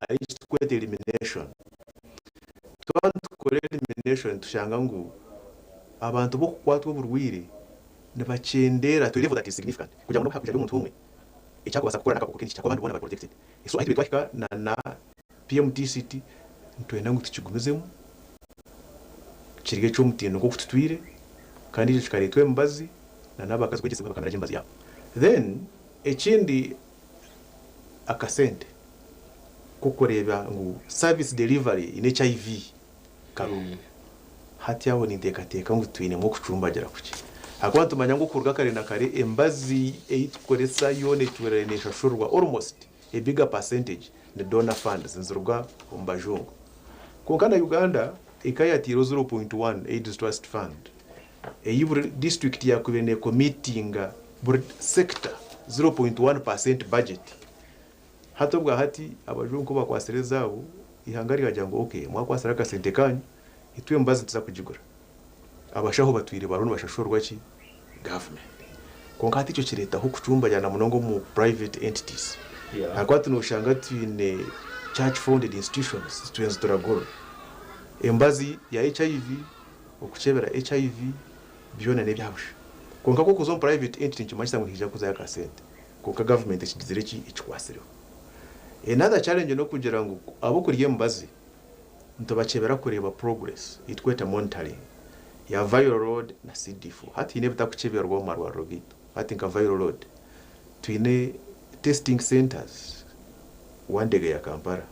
ari eki turikweta elimination. Twaba nitukora elimination tushanga ngu abantu b'okukwatwa oburwaire nibakyendeera to a level that is significant kugira ngu n'obu hakwija omuntu omwe ekyakubaasa kukora n'akakooko ke nikikya kuba abandi boona bari protected. So ahu turi twahika na na PMTCT nitwenda ngu tukigumizemu kiri eky'omutindo nk'oku tutwire kandi ekyo kikareetwa emibazi na n'abakazi kwegyesibwa bakamira gye emibazi yaabo. Then ekindi akasente k'okureeba ngu service delivery in HIV kariho. Hati aho ninteekateeka ngu twinemu okucumbagira kukye. Ahakuba nitumanya ngu okuruga kare na kare emibazi ei tukoresa yoona etuura neeshashurwa almost a bigger percentage ni donor funds niziruga omu bajungu. Kwonka na Uganda ekaba yataireho 0.1 AIDS Trust Fund ei buri district yaakubaire neecommittinga buri sector 0.1 percent budget. Hati obwa hati abajungu ku bakwatsire ezaabo, eihanga ryagira ngu ok mwakwatsire akasente kaanyu, itwe emibazi nituza kugigura. Abashaho batwire bariho nibashashurwa ki? Gavumenti. Kwonka hati ekyo kireetaho okucumbagira na munonga omu private entities. Ahakuba hati noshanga twine church founded institutions zitwire nizituragurira. Emibazi ya HIV, okukyebera HIV byona n'ebya busha. Kwonka ku orikuza omu private entity nikimanyisa ngu nihaija kuzayo akasente. Kwonka gavumenti ekigizire ki ekikwatsireho. Another challenge n'okugira ngu abokurya emibazi nitubakyebera kureeba progress ei turikweta monitoring ya viral load na CD4. Hati haine ebitarikukyeberwa omu marwariro gaitu. Hati nka viral load twine testing centres Wandegeya Kampala.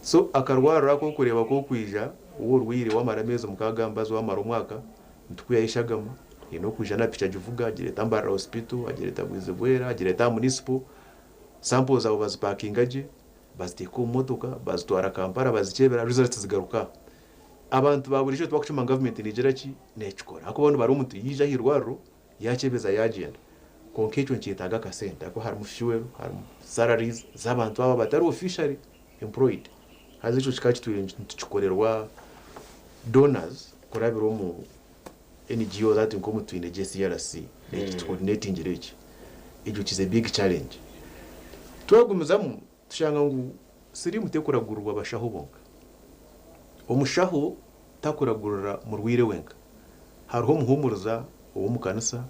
So akarwariro ako orikureeba ku orikwija waaba orwaire wamara ameezi mukaaga aha mubazi wamara omwaka nitukwihayo eshagama, Haine okwija na piki agivuga agireeta Mbarara Hospital, agireeta Bwizibwera, agireeta aha Municipal, samples zaabo bazipakinga gye. Baziteeka omu motoka bazitwara Kampala bazikyebera results zigaruka aha. Abantu ba buriijo tibakucuma ngu gavumenti negira ki? Nekikora. Ahakuba bo nibareeba omuntu yaija aha irwariro yakyebeza yagyenda. Kwonka ekyo nikyetaaga akasente ahakuba harimu fuel, harimu salaries z'abantu abo abatari officially employed. Haza ekyo kikaba kitwire nikikorerwa donors kurabira omu NGOs hati nk'omu twine JCRC ekitucoordinatingire eki. Egyo is a big challenge. Twagumizamu tushanga ngu siriimu tekuragurirwa bashaho bonka. Omushaho takuragurira murwaire wenka. Hariho omuhuumuriza ow'omu kanisa,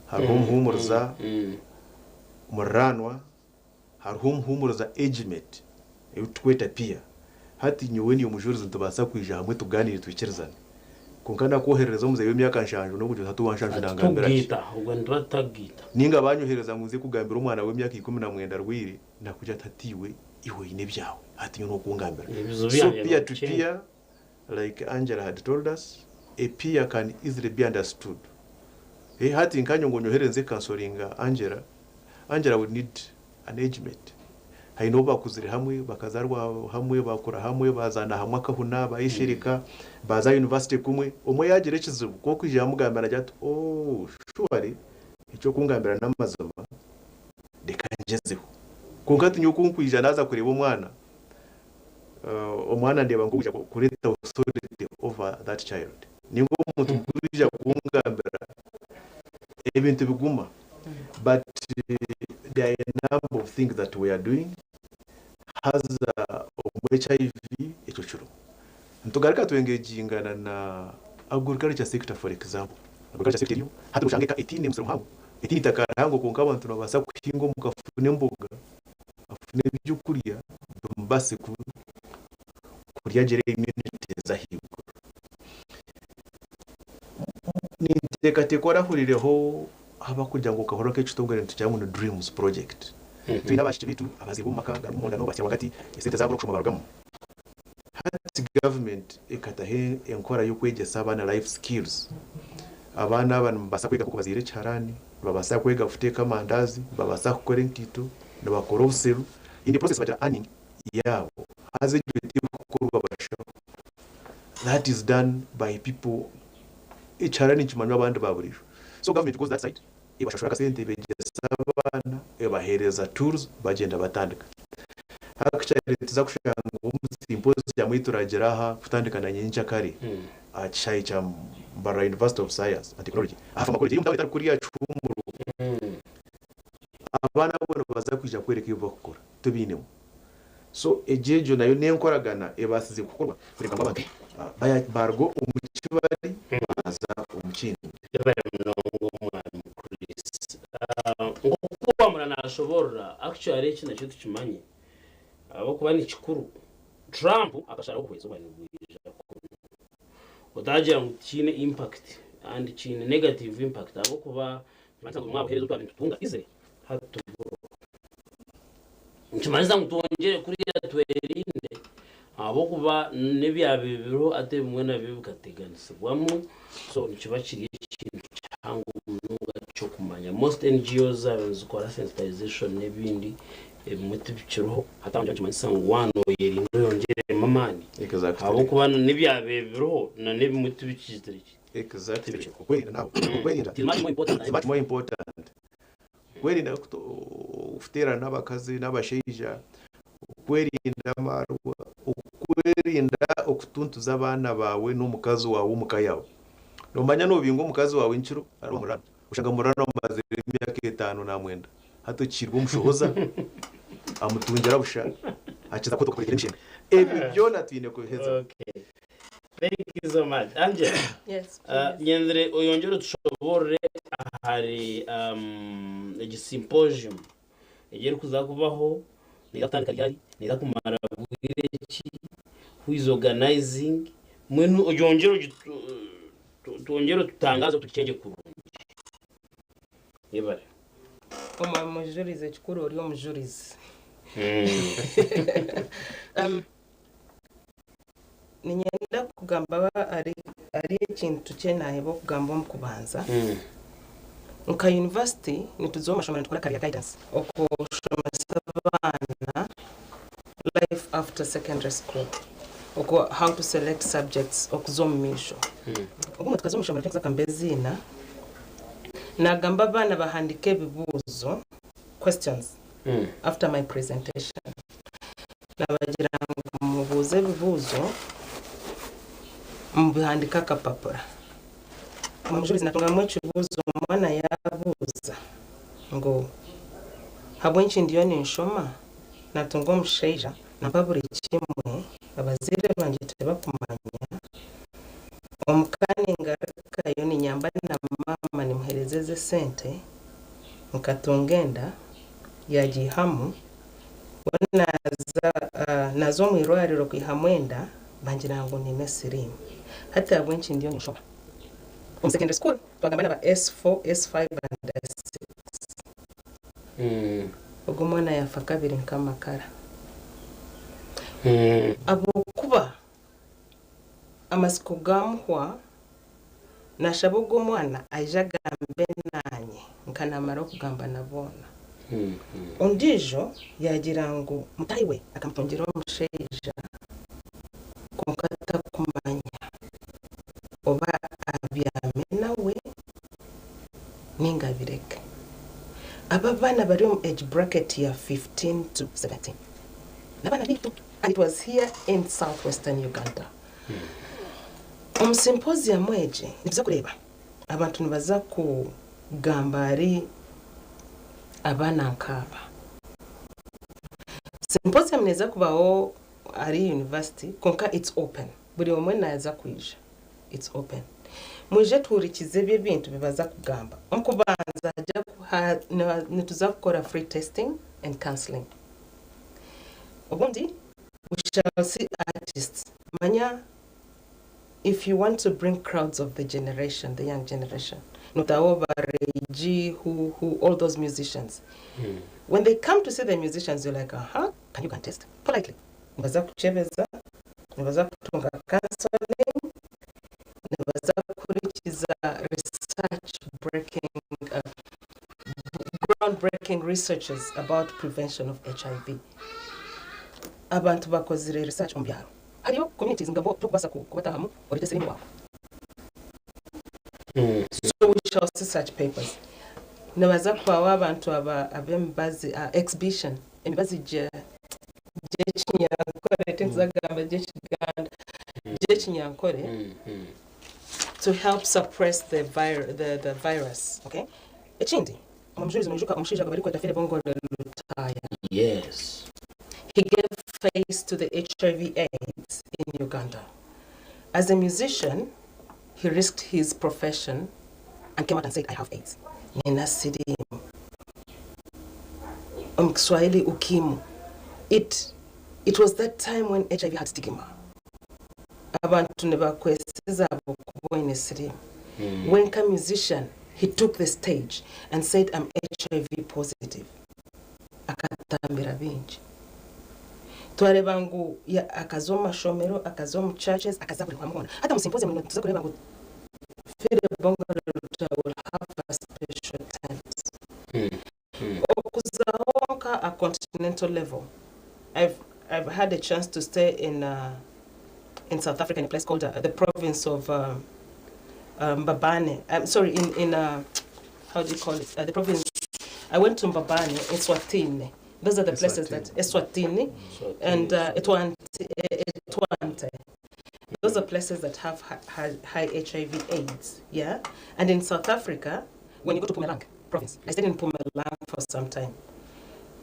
hariho omuhuumuriza muriraanwa, hariho omuhuumuriza age mate ei turikweta peer. Hati nyowe naiwe Mujurizi nitubaasa kwija hamwe tugaaniire twikirizane. Kwonka nakwoherereza omuzeeyi w'emyaka nshanju n'okugira oti hati owa nshanju nangambira ki? Titukugaita, obwo nituba tutakugaita. Nainga banyohereza ngu nze kugambira omwana w'emyaka 19 arwaire, nakugira ati hati iwe iwe oine ebyawe, hati nyowe nokungambira. Ebizibu So byange peer to nobikyenga. peer, like Angela had told us, a peer can easily be understood. Eh, hati nkanye ngu onyohereze nze kansoringa Angela, Angela would need an age mate. Haine obu bakuzire hamwe, bakazarwa hamwe, bakura hamwe, bazaana hamwe akahuna, bayeshereka, baza aha university kumwe. Omwe yagira ekizibu, ku okwija yamugambira nagira ati, ooh, surely eki okungambira n'amazima, reka ngyezeho. Kwonka ti nyowe ku nkwija naaza kureeba omwana, omwana ndeeba nk'okwija kureeta authority over that child. Ninga omuntu kwija kungambira ebintu biguma. But there are a number of things that we are doing haza omu HIV ekyo kirimu. Nitugaruka twengagingana na agriculture sector for example. Agriculture sector eriyo hati noshanga eka etiine musiri muhango, etiine itaka rihango kwonka abantu nibabaasa kuhinga omuka bafune emboga, bafune ebyokurya bimubaase kurya agire immunity ez'ahaiguru. Ninteekateeka orahurireho abakugira ngu okahurira nk'ekitongore nitugira ngu ni Dreams Project. Twine abaishiki baitu abazairwe omu maka garimu omundano basya rwagati esente zaabura okushoma barugamu. Hati gavumenti ekataho enkora y'okwegyesa abaana life skills. Abaana aba nibabaasa kwega nk'oku bazaire ekiharani, nibabaasa kwega kuteeka amandaazi, nibabaasa kukora enkaito, nibakora obuseru. In the process bagira earning yaabo. Haza egyo terikukorwa bashaho. That is done by people ekiharani nikimanywa abandi ba buriijo. So government goes that side ebashashura akasente ebegyesa abaana ebahereza tools bagyenda batandika. Actually nituza kushanga omu symposium ei turagira aha kutandika na nyenkyakare aha kishaayi kya Mbarara University of Science and Technology aha Pharmacology eri omu tawuni etari kuriya Kihumuro. Abaana bo nibaza kwija kworeka ebi barikukora tubiinemu. So egyo egyo nayo n'enkoragana ebaasize kukorwa kureeba ngu abantu baaruga omu ki bari baaza omu kindi. Yebare munonga omwami Chris. Nk'oku Wamura nashoborora, actually eki nakyo tukimanye ahabw'okuba ni kikuru. Trump akasharaho kuhweza obwire nibwija kunu. Otagira ngu tikiine impact and kiine negative impact ahabw'okuba nikimanyisa ngu bumwe aha buheereza obu twabaire nitutunga easily hati tuburiho. Nikimanyisa ngu twongyere kuriya twerinde ahabw'okuba n'ebyabaire biriho hati ebimwe nabyo bikateganisibwamu so nikiba kiri ekintu kihango munonga ky'okumanya. Most NGOs zaabaire nizikora sensitization n'ebindi ebimwe tibikiriho hati aho nikimanyisa ngu waaba nooyerinda oyongyeremu amaani ahabw'okuba n'ebyabaire biriho n'ebimwe tibikizire ki? Exactly. Okwerinda nawe. Okwerinda. It's much more important. It's much more important. Okwerinda kuteerana n'abakazi n'abashaija, okwerinda amaarwa, okwerinda okutuntuza abaana baawe n'omukazi waawe omu ka yaawe. Noomanya noobinga omukazi waawe nkiro ari omurano, oshanga murano amazire emyaka 59 hati okiirwe omushohoza amutungira busha akiza kutoka kureetera emishendo. Ebyo byona twine kubiheza. Thank you so much. Angela, Yes, uh, nyenzire oyongere otushoborore ahari egi symposium egi erikuza kubaho neeza kutandika ryari, neeza kumara bwire ki, who is organizing, mbwenu oyongere ogitu- tu- twongere otutangaze tukikyegye kurungi. Yebare. Omwami Mujurizi ekikuru ori omujurizi. Niinyenda kugamba ahari ekintu kye naaheba okugamba omu kubanza. Nka yunivasite nituza omu mashomero nitukora career guidance okushomesa abaana. after secondary school oku how to select subjects okuza omu maisho. Obumwe tukaza omu ishomero ry'okuza kugamba eiziina, nagamba abaana bahandiike ebibuuzo, questions, after my presentation. Nabagira ngu mubuuze ebibuuzo mubihandiike akapapura. Omujulizi natungamu ekibuuzo omwana yaabuuza ngu habw'enki ndiyo ninshoma natunga omushaija nampa buri kimwe abazaire bangye tibakumanya omuka ningarukayo ninyamba na maama nimuheereza ezi esente nkatunga enda yagiihamu Naaza omu irwariro kwihamu enda bangira ngu nyine siriimu. Hati ahabw'enki ndiyo ninshoma? Omu secondary school twagamba naba S4, S5 and S6. Ogwo omwana yaafa kabiri nk'amakara. Ahabw'okuba amatsiko gaamuhwa, Nashaba ogwo omwana aije agambe nanye nka namara okugamba na boona. Ondiijo yagira ngu mutaahi we akamutungira omushaija kwonka takumanya oba abyame nawe ninga abireke. Aba abaana bari omu age bracket ya 15 to 17 nabaana baitu and it was here in south western Uganda. Omu symposium egi nituza kureeba abantu nibaza kugamba ahari abaana nkaaba. Symposium neeza kubaho ahari university kwonka it's open buri omwe naaza kwija it's open. Mwije tuhurikize ebi ebintu bibaza kugamba. Omu kubanza nituza kukora free testing and counseling. Obundi We shall see artists manya if you want to bring crowds of the generation the young generation notaho ba Ray G who who all those musicians when they come to see the musicians you're like aha can you go and test politely nibaza kukyebeza nibaza kutunga counseling nibaza kuhurikiza research breaking uh, ground breaking researches about prevention of HIV Abantu bakozire research omu byaro. Hariyo communities ngu tokubaasa kubatahamu oreete siriimu waawe. So we shall see such papers. Nibaza kubaho abantu aba ab'emibazi exhibition emibazi gy'ekinyankore tinkuza kugamba gy'ekiganda gy'ekinyankore to help suppress the the virus okay. Ekindi Omujulizi noijuka omushaija ogu barikweta Philip Ongole Lutaaya? Yes. He gave face to the HIV AIDS in Uganda. As a musician, he risked his profession and came out and said, I have AIDS. Nina siriimu. Omu Kiswahili, ukimu. It, it was that time when HIV had stigma. Abantu nibakwesiza ahabw'okuba oine siriimu. We nka musician, he took the stage and said I'm HIV positive. Akatambira baingi. Twareeba ngu akaza omu mashomero, akaza omu churches, akaza buri hamwe hoona. Hati omu symposium nituza kureeba ngu Philip Bongole Lutaaya will have a special tent. Okuza honka a continental level, I've, I've had a chance to stay in, in South Africa in a place called the province of Mbabane. I'm sorry, in, in how do you call it? The province. I went to Mbabane, Eswatini. Those are the places that Eswatini and Etwante. Etwante. Those are places that have high, high HIV AIDS. Yeah, and in South Africa, when you go to Mpumalanga province, I stayed in Mpumalanga for some time.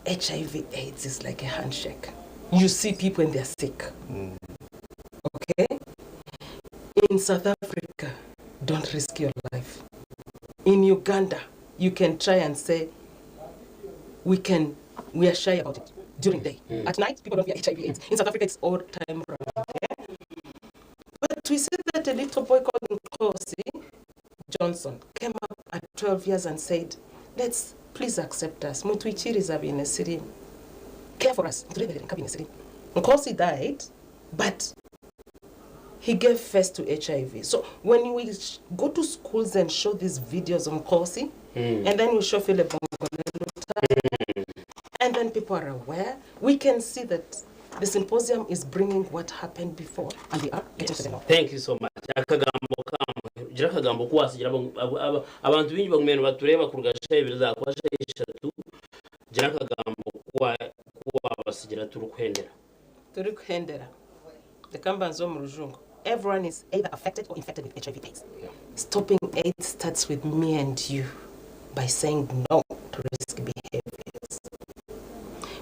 HIV AIDS is like a handshake. You see people and they're sick. Okay? In South Africa, don't risk your life. In Uganda, you can try and say, we can, we are shy about it during day. At night, people don't get HIV AIDS. In South Africa, it's all time round. Yeah? But we see that a little boy called Nkosi Johnson came up at 12 years and said, let's please accept us. Mutwikirize abaine siriimu. Care for us. Mutureeberere nk'abaine siriimu. Nkosi died, but he gave face to HIV. So when we go to schools and show these videos of Nkosi, and then we show Philip Bongolelo, and then people are aware, we can see that The symposium is bringing what happened before and we are getting to the know. Thank you so much. Akagambo kamwe. Gira akagambo kuwasigira abantu bingi bagumye nibatureba kuruga shaha ibiri zakuba shaha ishatu. Gira akagambo kuwa kuwabasigira turi kuhendera. Turi kuhendera. Reka mbanze omu rujungu. Everyone is either affected or infected with HIV AIDS. Stopping AIDS starts with me and you by saying no to risky behaviors.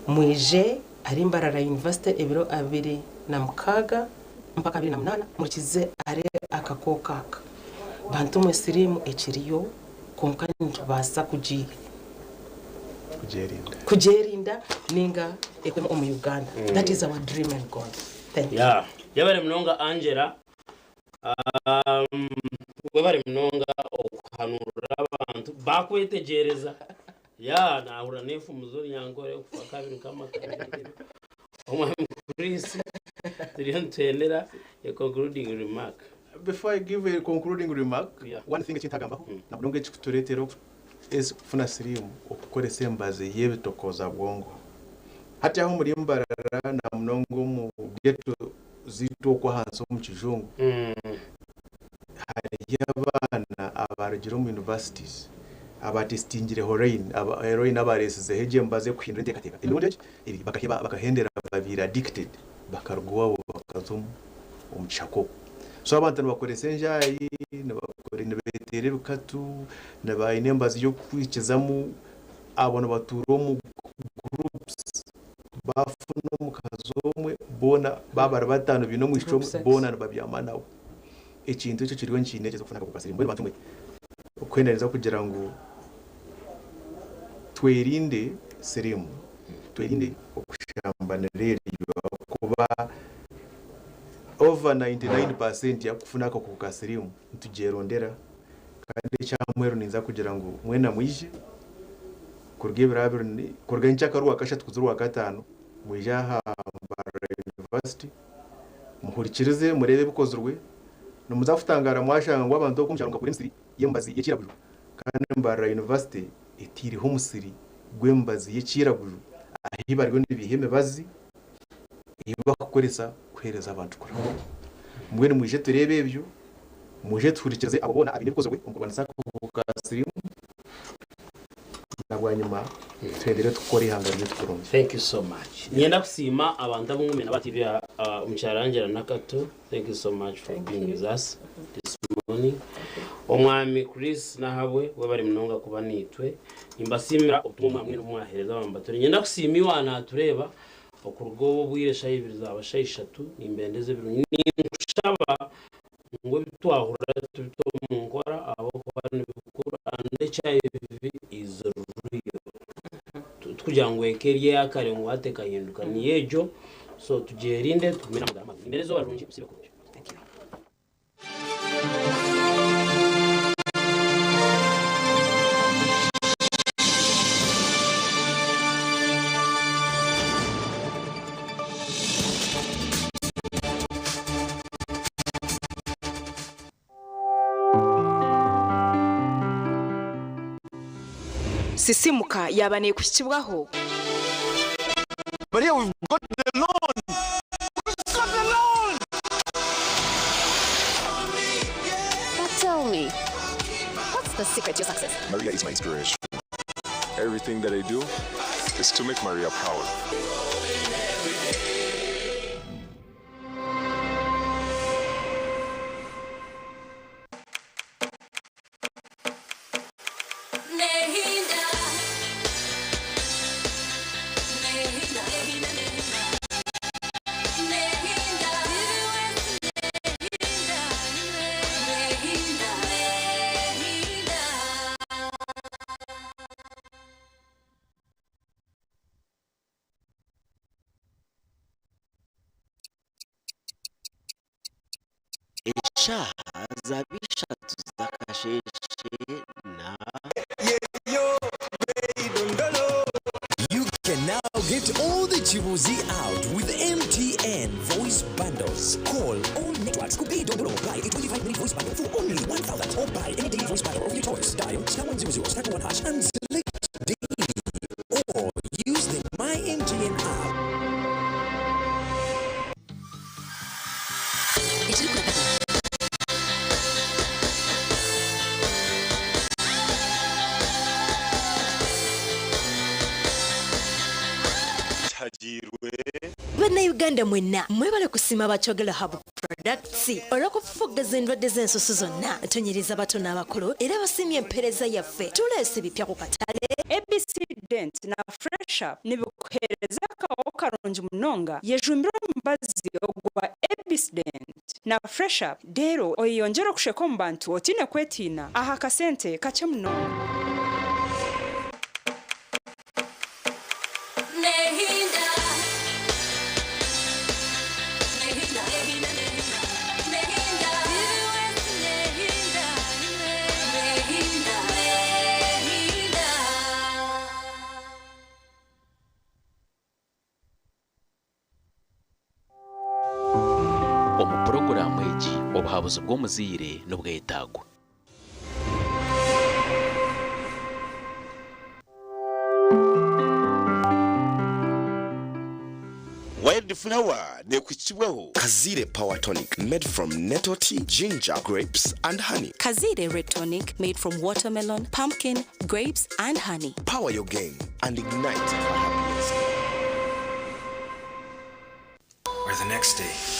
Mwije ari Mbarara University ebiro 26 mpaka 28 murikize ari akakooko aka. Bantu mwe sirimu ekiriyo konka nitubaasa kugyerinda ninga ekwemu omu Uganda. That is our dream and goal. Thank you. Yeah. Yabare munonga Angela. Webare munonga okuhanurira abantu bakwetegereza. Ya nahura nefu muzuri nyankore okufa kabiri nkama kabiri. Omwami Chris turiyo nitwendera a concluding remark. Before I give a concluding remark, one thing ekitagambaho nabwo ekikutureetera kufuna siriimu okukoresa embazi y'ebitokoza bwongo. Hati aho muri Mbarara na munonga omu ghetto ziitu okwo ahansi omu kijungu, hariyo abaana abarugire omu universities abatestingire heroin, heroin abaresizeho egyo embazi ekuhindura enteekateeka. Emirundi egi ebiri bakahendera babaire addicted bakaruga owaabo bakaza omu kishaka okwo. So abantu nibakoresa enjaayi, nibeteera ebikatu, baine embazi y'okwikizamu, abo nibatuura omu groups, bafuna omukazi omwe boona baaba bari bataano baine omwishiki omwe boona nibabyama nawe. Ekintu ekyo kiriyo nikiinekyeza okufuna akakooko ka siriimu. Mbwenu bantu mwe, okwendereza kugira ngu twerinde siriimu, twerinde okushambanira eryo ahakuba over 99% y'abakufuna akakooko ka siriimu nitugyerondera kandi eky'aha muheru ninza kugira ngu mwena mwije kuruga ebiro abiri kuruga nkyakara orwakashatu kuza orwakataano mwije aha Mbarara University muhurikirize mureebe ebikozirwe nimuza kutangara mwashanga ngu abantu oku omu kyaro mukakora emisiri y'emibazi y'ekiraguju kandi Mbarara University etaireho omusiri gw'emibazi y'ekiraguju ahi bariyo nibiiha emibazi ei bakukoresa kuheereza abantu kuraba. Mbwenu mwije tureebe ebyo, mwije tuhurikirize abo boona abaine ebikozirwe omu kurwanisa akakooko ka siriimu na bwanyima tuhendere tukukora eihanga ryaitu kurungi. Thank you so much. Niinyenda kusiima abantu abu ngumire nabo TV omukyara Angela Nakato, thank you so much for being with us this morning. Omwami Chris Nahabwe webare munonga kuba naitwe. Nimbasiimira obutumwa mwena obu mwaheereza abantu bature. Niinyenda kusiima iwe anaatureeba okuruga obu obwire eshaaha ibiri zaaba shaaha ishatu nimbendeza ebirungi. Ninkushaba ngu ebi twahurira tubite omu nkora ahabw'okuba nibikuru and HIV is real. Tikugira ngu eka eri eyakare ngu hati ekahinduka niyo egyo so tugyerinde tugume n'amagara marungi. Nimbeera eizooba rirungi musiibe kurungi. Sisimuka yaaba neekuhikibwaho. Maria, we've got the loan. We've got the loan. But tell me, what's the secret to your success? Maria is my inspiration. Everything that I do is to make Maria proud. Eshaaha zaaba ishatu z'akasheeshe na. You can now get all the Chibuzi out with MTN voice bundles. Call all networks. Could be Dondolo. Buy a 25-minute voice bundle for only 1,000 or buy any daily voice bundle of your choice. Dial *100 *1# and select daily or use the My MTN app. Bannayuganda mwenna mwebale kusiima aba Kyogero Hub Products olw'okufufuggaza endwadde z'ensusu zonna. Tunyiriza bato n'abakulu era basiimye empeereza yaffe. Tuleese bipya ku katale. ABC Dent na Fresh Up nibikuheereza akahoho karungi munonga. Yejumbire omubazi ogwa ABC Dent na Fresh Up reero oyeyongyere okusheka omu bantu otaine kwetiina aha kasente kakye munonga. Omu puroguraamu egi, obuhabuzi bw'omuzaire nibwetaagwa. Wild Flower neekuhikibwaho. Kaziire Power Tonic made from nettle tea, ginger, grapes and honey. Kaziire Red Tonic made from watermelon, pumpkin, grapes and honey. Power your game and ignite happiness. Or the next day.